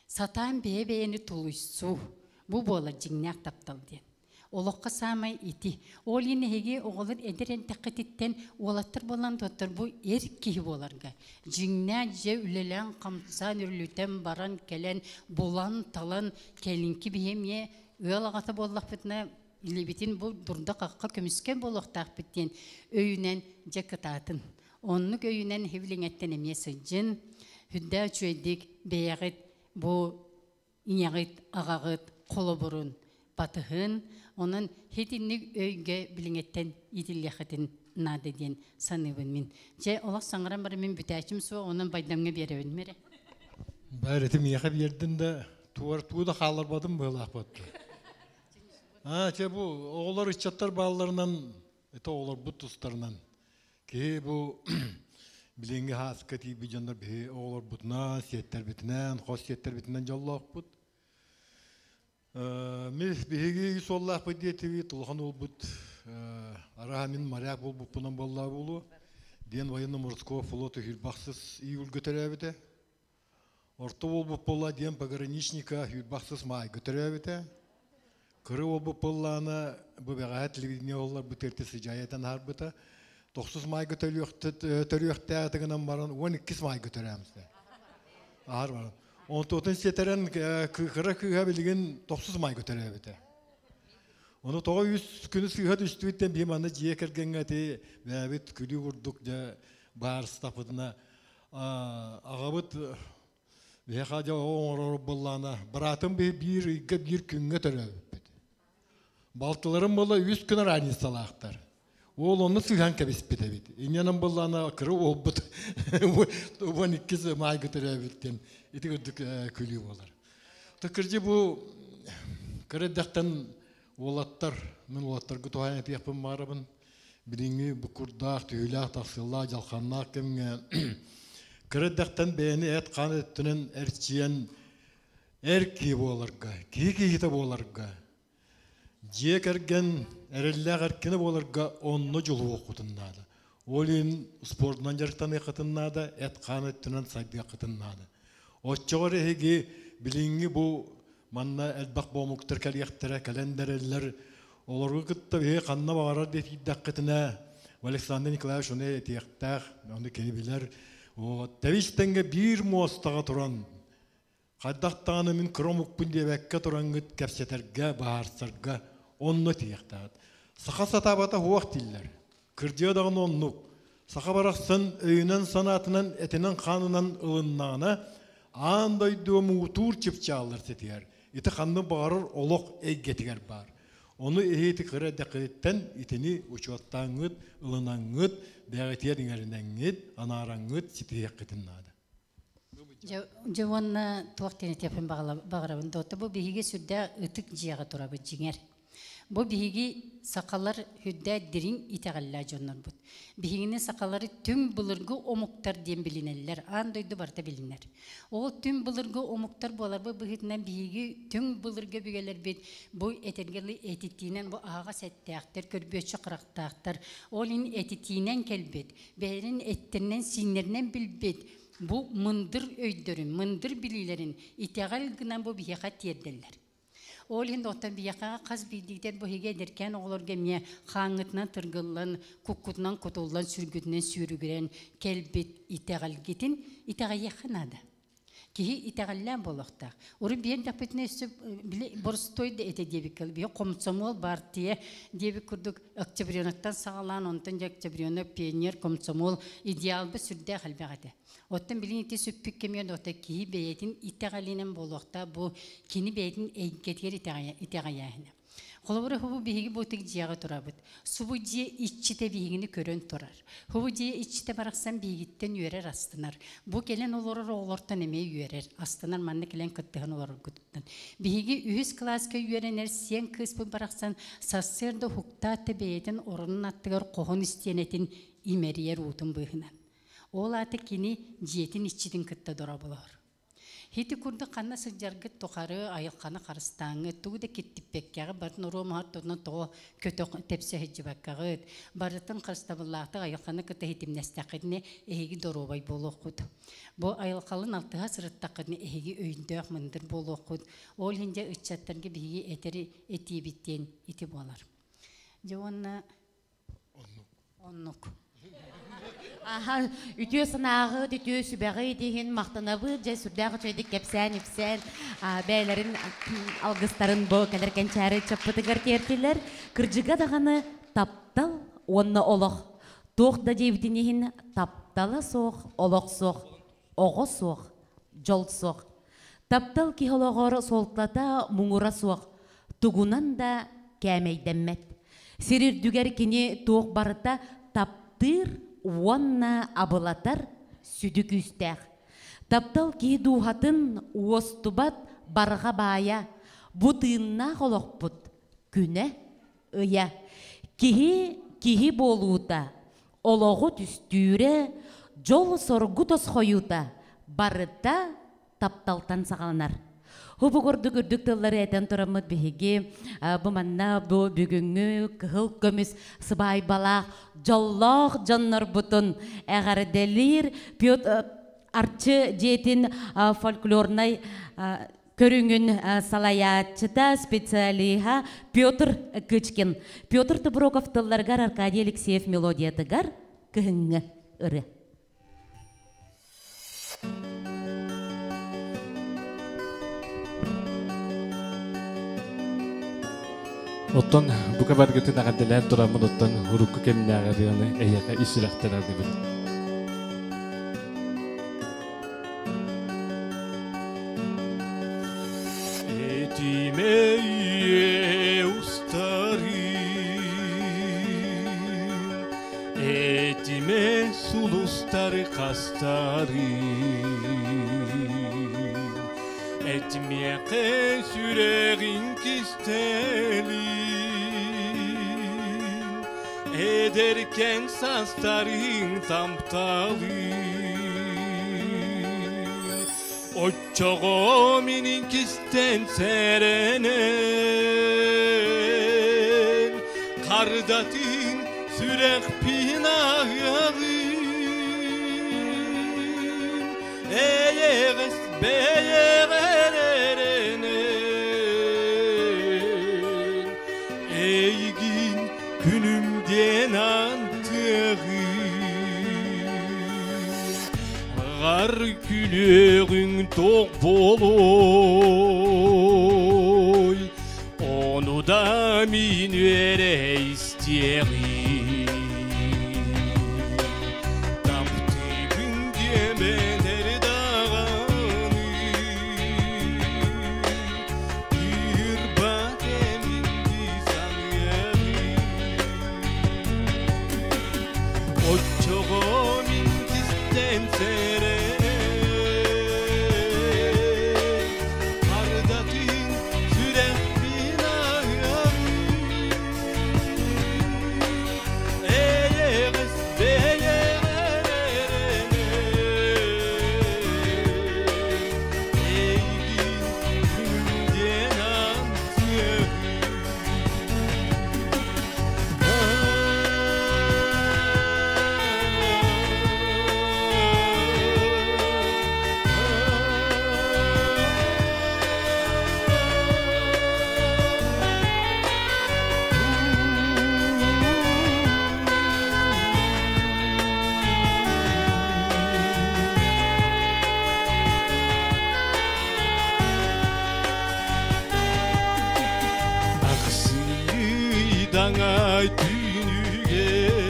сатаан бэйэ-бэйэни тулуйсуу бу буолар дьиҥнээх таптал диэн Олоххо саамай ити. Ол иһин эһиги оҕолор эдэр эрдэххититтэн уолаттар буолан доттор бу эр киһи буоларга дьиҥнээх дьэ үлэлээн-хамсаан үрүлүтэн баран кэлэн булан-талан кэлиҥки биһи эмиэ ыал аҕата буоллахпытына илиибитин бу дурда-хахха көмүскэн буолуохтаахпыт диэн өйүнэн дьэ кытаатын. Оннук өйүнэн хивилиҥэттэн эмиэ сылдьын, үрдээх үчүгэйдик бэйэҕит бу ийэҕит, аҕаҕыт холобурун батыһын, онон итинник өйгө билиҥэттэн иитиллиэххитин наада диэн саныыбын мин. Дьэ, олох саҥаран баран мин бүтээчим суох, онон байдамҥа биэрэбин мэрэ. Бәрити миэхэ биэрдин да, туар туу да хаалларбатым быһылаах батты. А, чэ бу оҕолор ыччаттар баалларынан, это оҕолорбут тустарынан. Киһи бу билиҥҥи хааска тиийбит дьоннор биһи оҕолорбутунан, сиэттэрбитинэн, хос сиэттэрбитинэн дьоллоохпут. Мин биһиги суоллаахпыт диэтибит, улахан уолбут араһа мин моряк буолбуппунан буоллаа буолуо. Диэн военно-морского флота Хүрбахсыс июльга төрөөбүтэ. Орто уолбут буолла диэн пограничника Хүрбахсыс маайга төрөөбүтэ. Кыра уолбут буоллаана бу бэҕэһээ телевидение уолларбыт эртэ сыдьаайатан аһарбыта. Тохсус маайга төрүөхтээтэ гынан баран 12 маайга төрөөмсө. Аһар баран. Онтуотун сиэтэрэн кыра кыыһа билигин тохсус маайга төрөөбүтэ. Ону тоҕо үс күнү сыыһа түстүбүттэн биһи манна дьиэ кэргэҥҥэ ити бэйэбит күлүү курдук дьэ баарыстапытына аҕабыт биһиэхэ дьэ оҥорор буоллаана быраатым биир ыйга биир күҥҥэ төрөөбүппүт. Балтыларым буолла үс күн разницалаахтар. Уол онно сыһан кэбиспит эбит. Инньэнэн буоллаана кыра уолбут 12 маайга төрөөбүт диэн ити курдук күлүү буолар. Кырдьы бу кыра эрдэхтэн уолаттар, мин уолаттарга туһаайан этиэхпин баарабын. Билиҥҥи бу курдаах, түһүүлээх, тахсыылаах, дьалхааннаах кэмҥэ кыра эрдэхтэн бэйэни эт-хаан өттүнэн эрчийэн эр киһи буоларга, киһи киһитэ буоларга, дьиэ кэргэн эрэллээх эркинэ буоларга онно дьулуһуоххутун наада. Ол иһин спордунан дьарыктаныаххытын наада, эт-хаан өттүнэн сайдыаххытын наада. Оччоҕор эһиги билиҥҥи бу манна элбэх боомуктар кэлиэхтэрэ, кэлэн дэрэллэр. Олору кытта биһи ханна баҕарар диэтийдэххитинэ, Александр Николаевич ону этиэхтээх, ону кини билэр. Вот, тэбис-тэҥҥэ биир муостаҕа туран, хайдах даҕаны мин кыра омукпун диэбэккэ тураҥҥыт кэпсэтэргэ, быһаарсарга онно тиийиэхтээх. Саха сатаабата уох дииллэр. Кырдьыга даҕаны оннук. Саха барахсан өйүнэн-санаатынан, этинэн-хаанынан ылыннаҕына, аан дойду муҥутуур чыпчааллар ситиһэр. Ити ханнык баҕарар олох эйгэтигэр баар. Ону эһиги кыра эрдэххититтэн итини учуоттааҥҥыт, ылынаҥҥыт, бэйэҕитигэр иҥэринэҥҥит, анаараҥҥыт ситиһиэххитин наада. Дьэ уонна туох диэн этиэхпин баҕарабын да бу биһиги сүрдээх ытык дьиэҕэ турабыт дьиҥэр. Бу биһиги сахалар үрдээ дириҥ итэҕэллээх дьоннорбут. Биһигини сахалары түҥ былыргы омуктар диэн билинэллэр, аан дойду барыта билинэр. Ол түҥ былыргы омуктар буоларбыт быһыытынан биһиги түҥ былыргы өбүгэлэрбит бу этэргэ этитиинэн бу аһаҕас эттээхтэр, көрбүөччү харахтаахтар. Ол иһин этитиинэн кэлбит, бэйэлэрин эттэринэн-сииннэринэн билбит бу мындыр өйдөрүн, мындыр билиилэрин итэҕэл гынан бу биһиэхэ тиэрдэллэр. Ол иһин оттон биһиэхэ хас биирдиитэр бу иһигэ эдэркээн оҕолорго эмиэ хааҥҥытынан тыргыллан, куккутунан кутуллан, сүргүтүнэн сүүрүгүрэн кэлбит итэҕэлгитин итэҕэйиэххэ наада. Киһи итэҕэллээн буолуохтаах. Урут биэрдэхпитинэ өссө били боростуой да этэ диэбиккэ биһи комсомол партия диэбит курдук октябренаттан саҕалаан, онтон дьэ октябренок, пионер, комсомол идеалбыт сүрдээх элбэх этэ. Оттон билин ити сүппүт кэмигэр оттон киһи бэйэтин итэҕэлинэн буолуохтаах, бу кини бэйэтин эйгэтигэр итэҕэйээһинэ. Холобура, хубу биһиги бу ытык дьиэҕэ турабыт. Субу дьиэ иччитэ биһигини көрөн турар. Хубу дьиэ иччитэ барахсан биһигиттэн үөрэр, астынар. Бу кэлэн олорор оҕолортон эмиэ үөрэр, астынар манна кэлэн кыттыһан олороргутуттан. Биһиги үһүс кылааска үөрэнэр сиэн кыыспыт барахсан сарсыарда уһуктаат да бэйэтин оронун аттыгар хоһун истиэнэтин имэрийэр уутун быыһынан. Ол аата кини дьиэтин иччитин кытта дорооболоһор. Ити курдук ханна сылдьаргыт тухары айылҕаны харыстааҥҥыт, тугу да киттиппэккэҕит, барын оруо маһар тоҕо көтөх тэпсэ сылдьыбаккаҕыт, барытын харыстабыллаахтык айылҕаны кытта хитимнэстэххитинэ эһиги доруобай буолуоххут. Бу айылҕалын алтыһа сырыттаххытына эһиги өйдөөх мындыр буолуоххут. Ол иһин дьэ ыччаттарга биһиги этэр этиибит диэн ити буолар. Дьэ уонна оннук. Аха, үтүө санааҕыт, үтүө сүбэҕит иһин махтанабыт, дьэ сүрдээх үчүгэйдик кэпсээн ипсээн, бэйэлэрин алгыстарын бу кэлэр кэнчээри ыччаппытыгар тиэртилэр. Кырдьыга даҕаны таптал уонна олох. Туох да диэбитин иһин таптала суох, олох суох, оҕо суох, дьол суох. Таптал киһи олоҕор суолтата муҥура суох, тугунан да кээмэйдэммэт. Сир үрдүгэр кини туох барыта таптыыр уонна абылатар сүдү күүстээх. Таптал киһи дууһатын уостубат барҕа баайа, бу тыыннаах олохпут күнэ, ыйа. Киһи киһи буолуута, олоҕу түстүүрэ, дьол соргу тосхойуута барыта тапталтан саҕаланар. Хубу курдук үрдүк тыллары этэн тураммыт биһиги бу манна бу бүгүҥҥү кыһыл көмүс сыбаайбалаах дьоллоох дьоннорбутун эҕэрдэлиир Петр Арчы дьиэтин фольклорнай көрүҥүн салайааччыта, специалиһа Петр Кычкин. Петр Туброков тылларыгар Аркадий Алексеев мелодиятыгар кыһыҥҥы ырыа. Оттон бука баргытын эҕэрдэлээн тураммын оттон урукку кэмнээҕи ырыаны эһиэхэ ис сүрэхтэн аныыбын. Этимее устарын, этиме сулустары хастарын, этимиэхэ сүрэҕин кистэлин, эдэркэн састарын тапталын. Оччоҕо минин кистэн сэрэнэн, кардатын сүрэхпин аһыаҕын, эйэҕэс бэйэҕэр эрэнэн, эйигин күнүм диэн антыаҕын. Ар күлүөҕүҥ тоқ буолуой, ону да мин үөрэ истиэҕим. Таптыыбын диэмэтэр даҕаны, Отчоҕо мин кистэн сэрэнэн Ардатын сүрэхпин аһыам Эйэҕэс бэйэҕэр эрэнэн Эйигин күнүм диэн антыаҕым. Ахсыйдаҥай түүнүгэр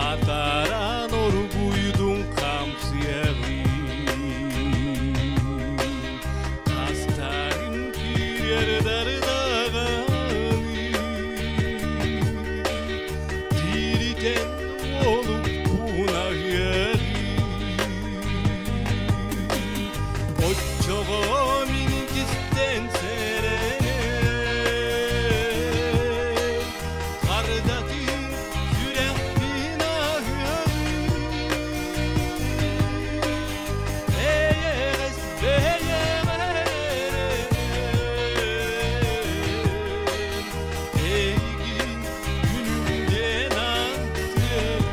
Атаран оргуйдун хамсыаҕын Хастарын киирэр дардаҕаны Тиритэн олукпун аһыаҕын Оччоҕо мин кистэн сэрэнэн Хардатын сүрэхпин аһыаҕын Эйэҕэс бэйэҕэр эрэнэн Эйигин күнүм диэн антыаҕым.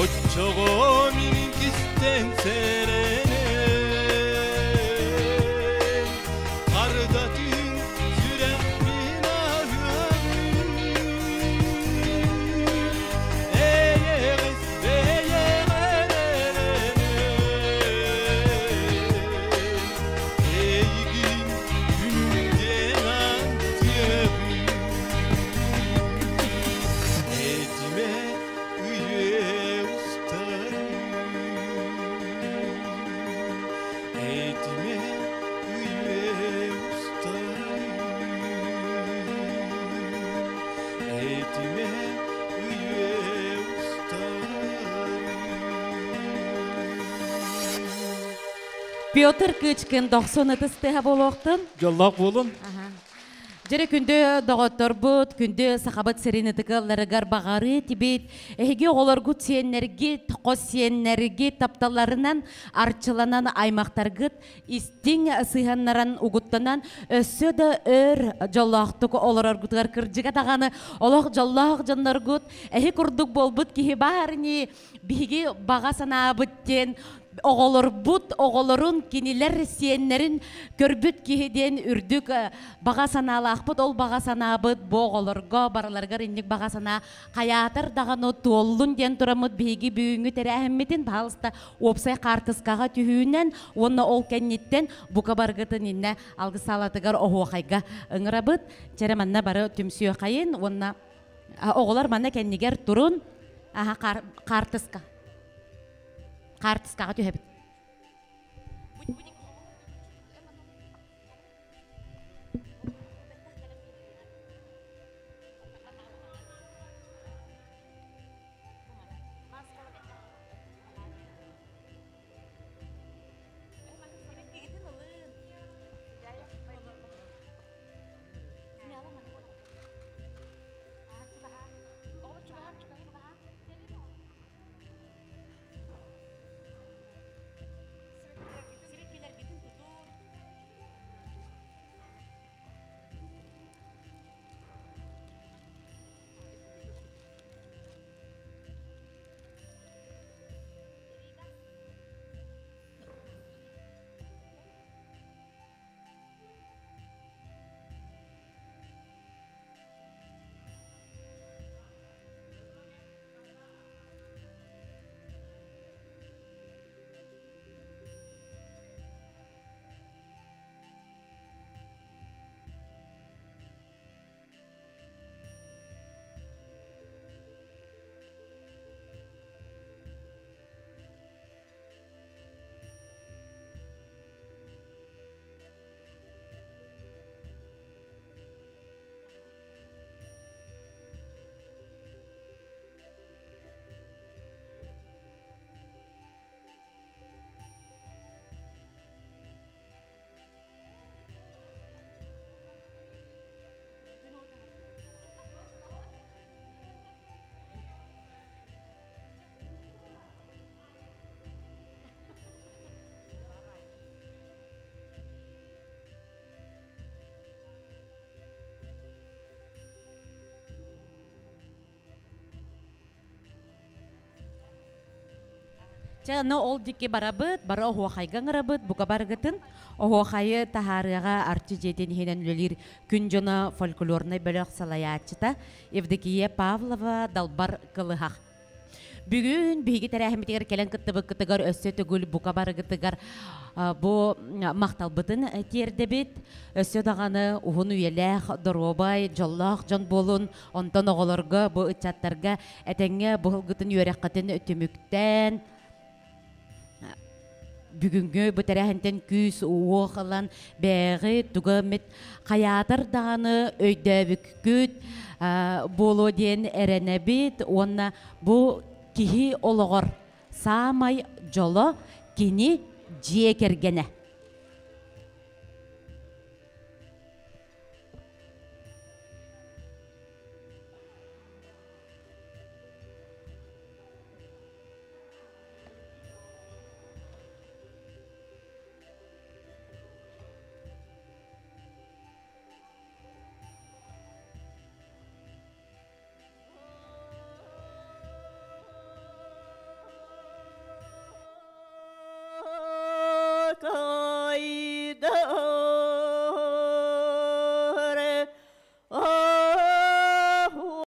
Оччоҕо мин кистэн сэрэнэн Хардатын сүрэхпин аһыаҕын Эйэҕэс бэйэҕэр эрэнэн Эйигин күнүм диэн антыаҕым. Этиме үйе устарым, Этиме үйе устарым, Этиме үйе устарым. Петр Кычкин 90 ытыс болуохтун. Жоллоох буолун. Дьэ эрэ күндү доҕотторбут, күндү сахабыт сирин ытык ыалларыгар баҕарыы тибит, эһиги оҕолоргут сиэннэргит, хос сиэннэргит тапталларынан арчыланан аймахтаргыт истиҥ сыһыаннаран угуттанан өссө да өр дьоллоохтук олороргутугар кырдьыга даҕаны олох дьоллоох дьонноргут эһи курдук буолбут киһи баар ини биһиги баҕа санаабыт диэн оҕолорбут оҕолорун кинилэр сиэннэрин көрбүт киһи диэн үрдүк баҕа санаалаахпыт. Ол баҕа санаабыт бу оҕолорго барыларыгар инник баҕа санаа хайаатар даҕаны туоллун диэн тураммыт биһиги бүгүҥҥү тэрээһиммитин баһаалыста уопсай хаартыскаҕа түһүүнэн уонна ол кэнниттэн бука баргытын иннэ алгыс саалатыгар оһуохайга ыҥырабыт. Чэрэ манна бары түмсүөхайын уонна оҕолор манна кэннигэр турун аха хаартыска хаартыскаҕа түһэбит. Чэ, аны ол диэки барабыт, бары оһуохайга ыҥырабыт, бука барыгытын. Оһуохайы таһаарыаҕа Арчы дьиэтин иһинэн үлэлиир Күн дьоно фольклорнай бөлөх салайааччыта Евдокия Павлова Далбар Кылыһах. Бүгүн биһиги тэрээһиммитигэр кэлэн кыттыбыккытыгар өссө төгүл бука барыгытыгар бу махталбытын тиэрдэбит. Өссө даҕаны уһун үйэлээх, доруобай, дьоллоох дьон буолун. Онтон оҕолорго, бу ыччаттарга этэҥҥэ бу сылгытын үөрэххитин түмүктээн, бүгүҥҥү бу тэрээһинтэн күүс-уох ылан бэйэҕит тугу эмит хайаатар даҕаны өйдөөбүккүт буолуо диэн эрэнэбит уонна бу киһи олоҕор саамай дьоло кини дьиэ кэргэнэ.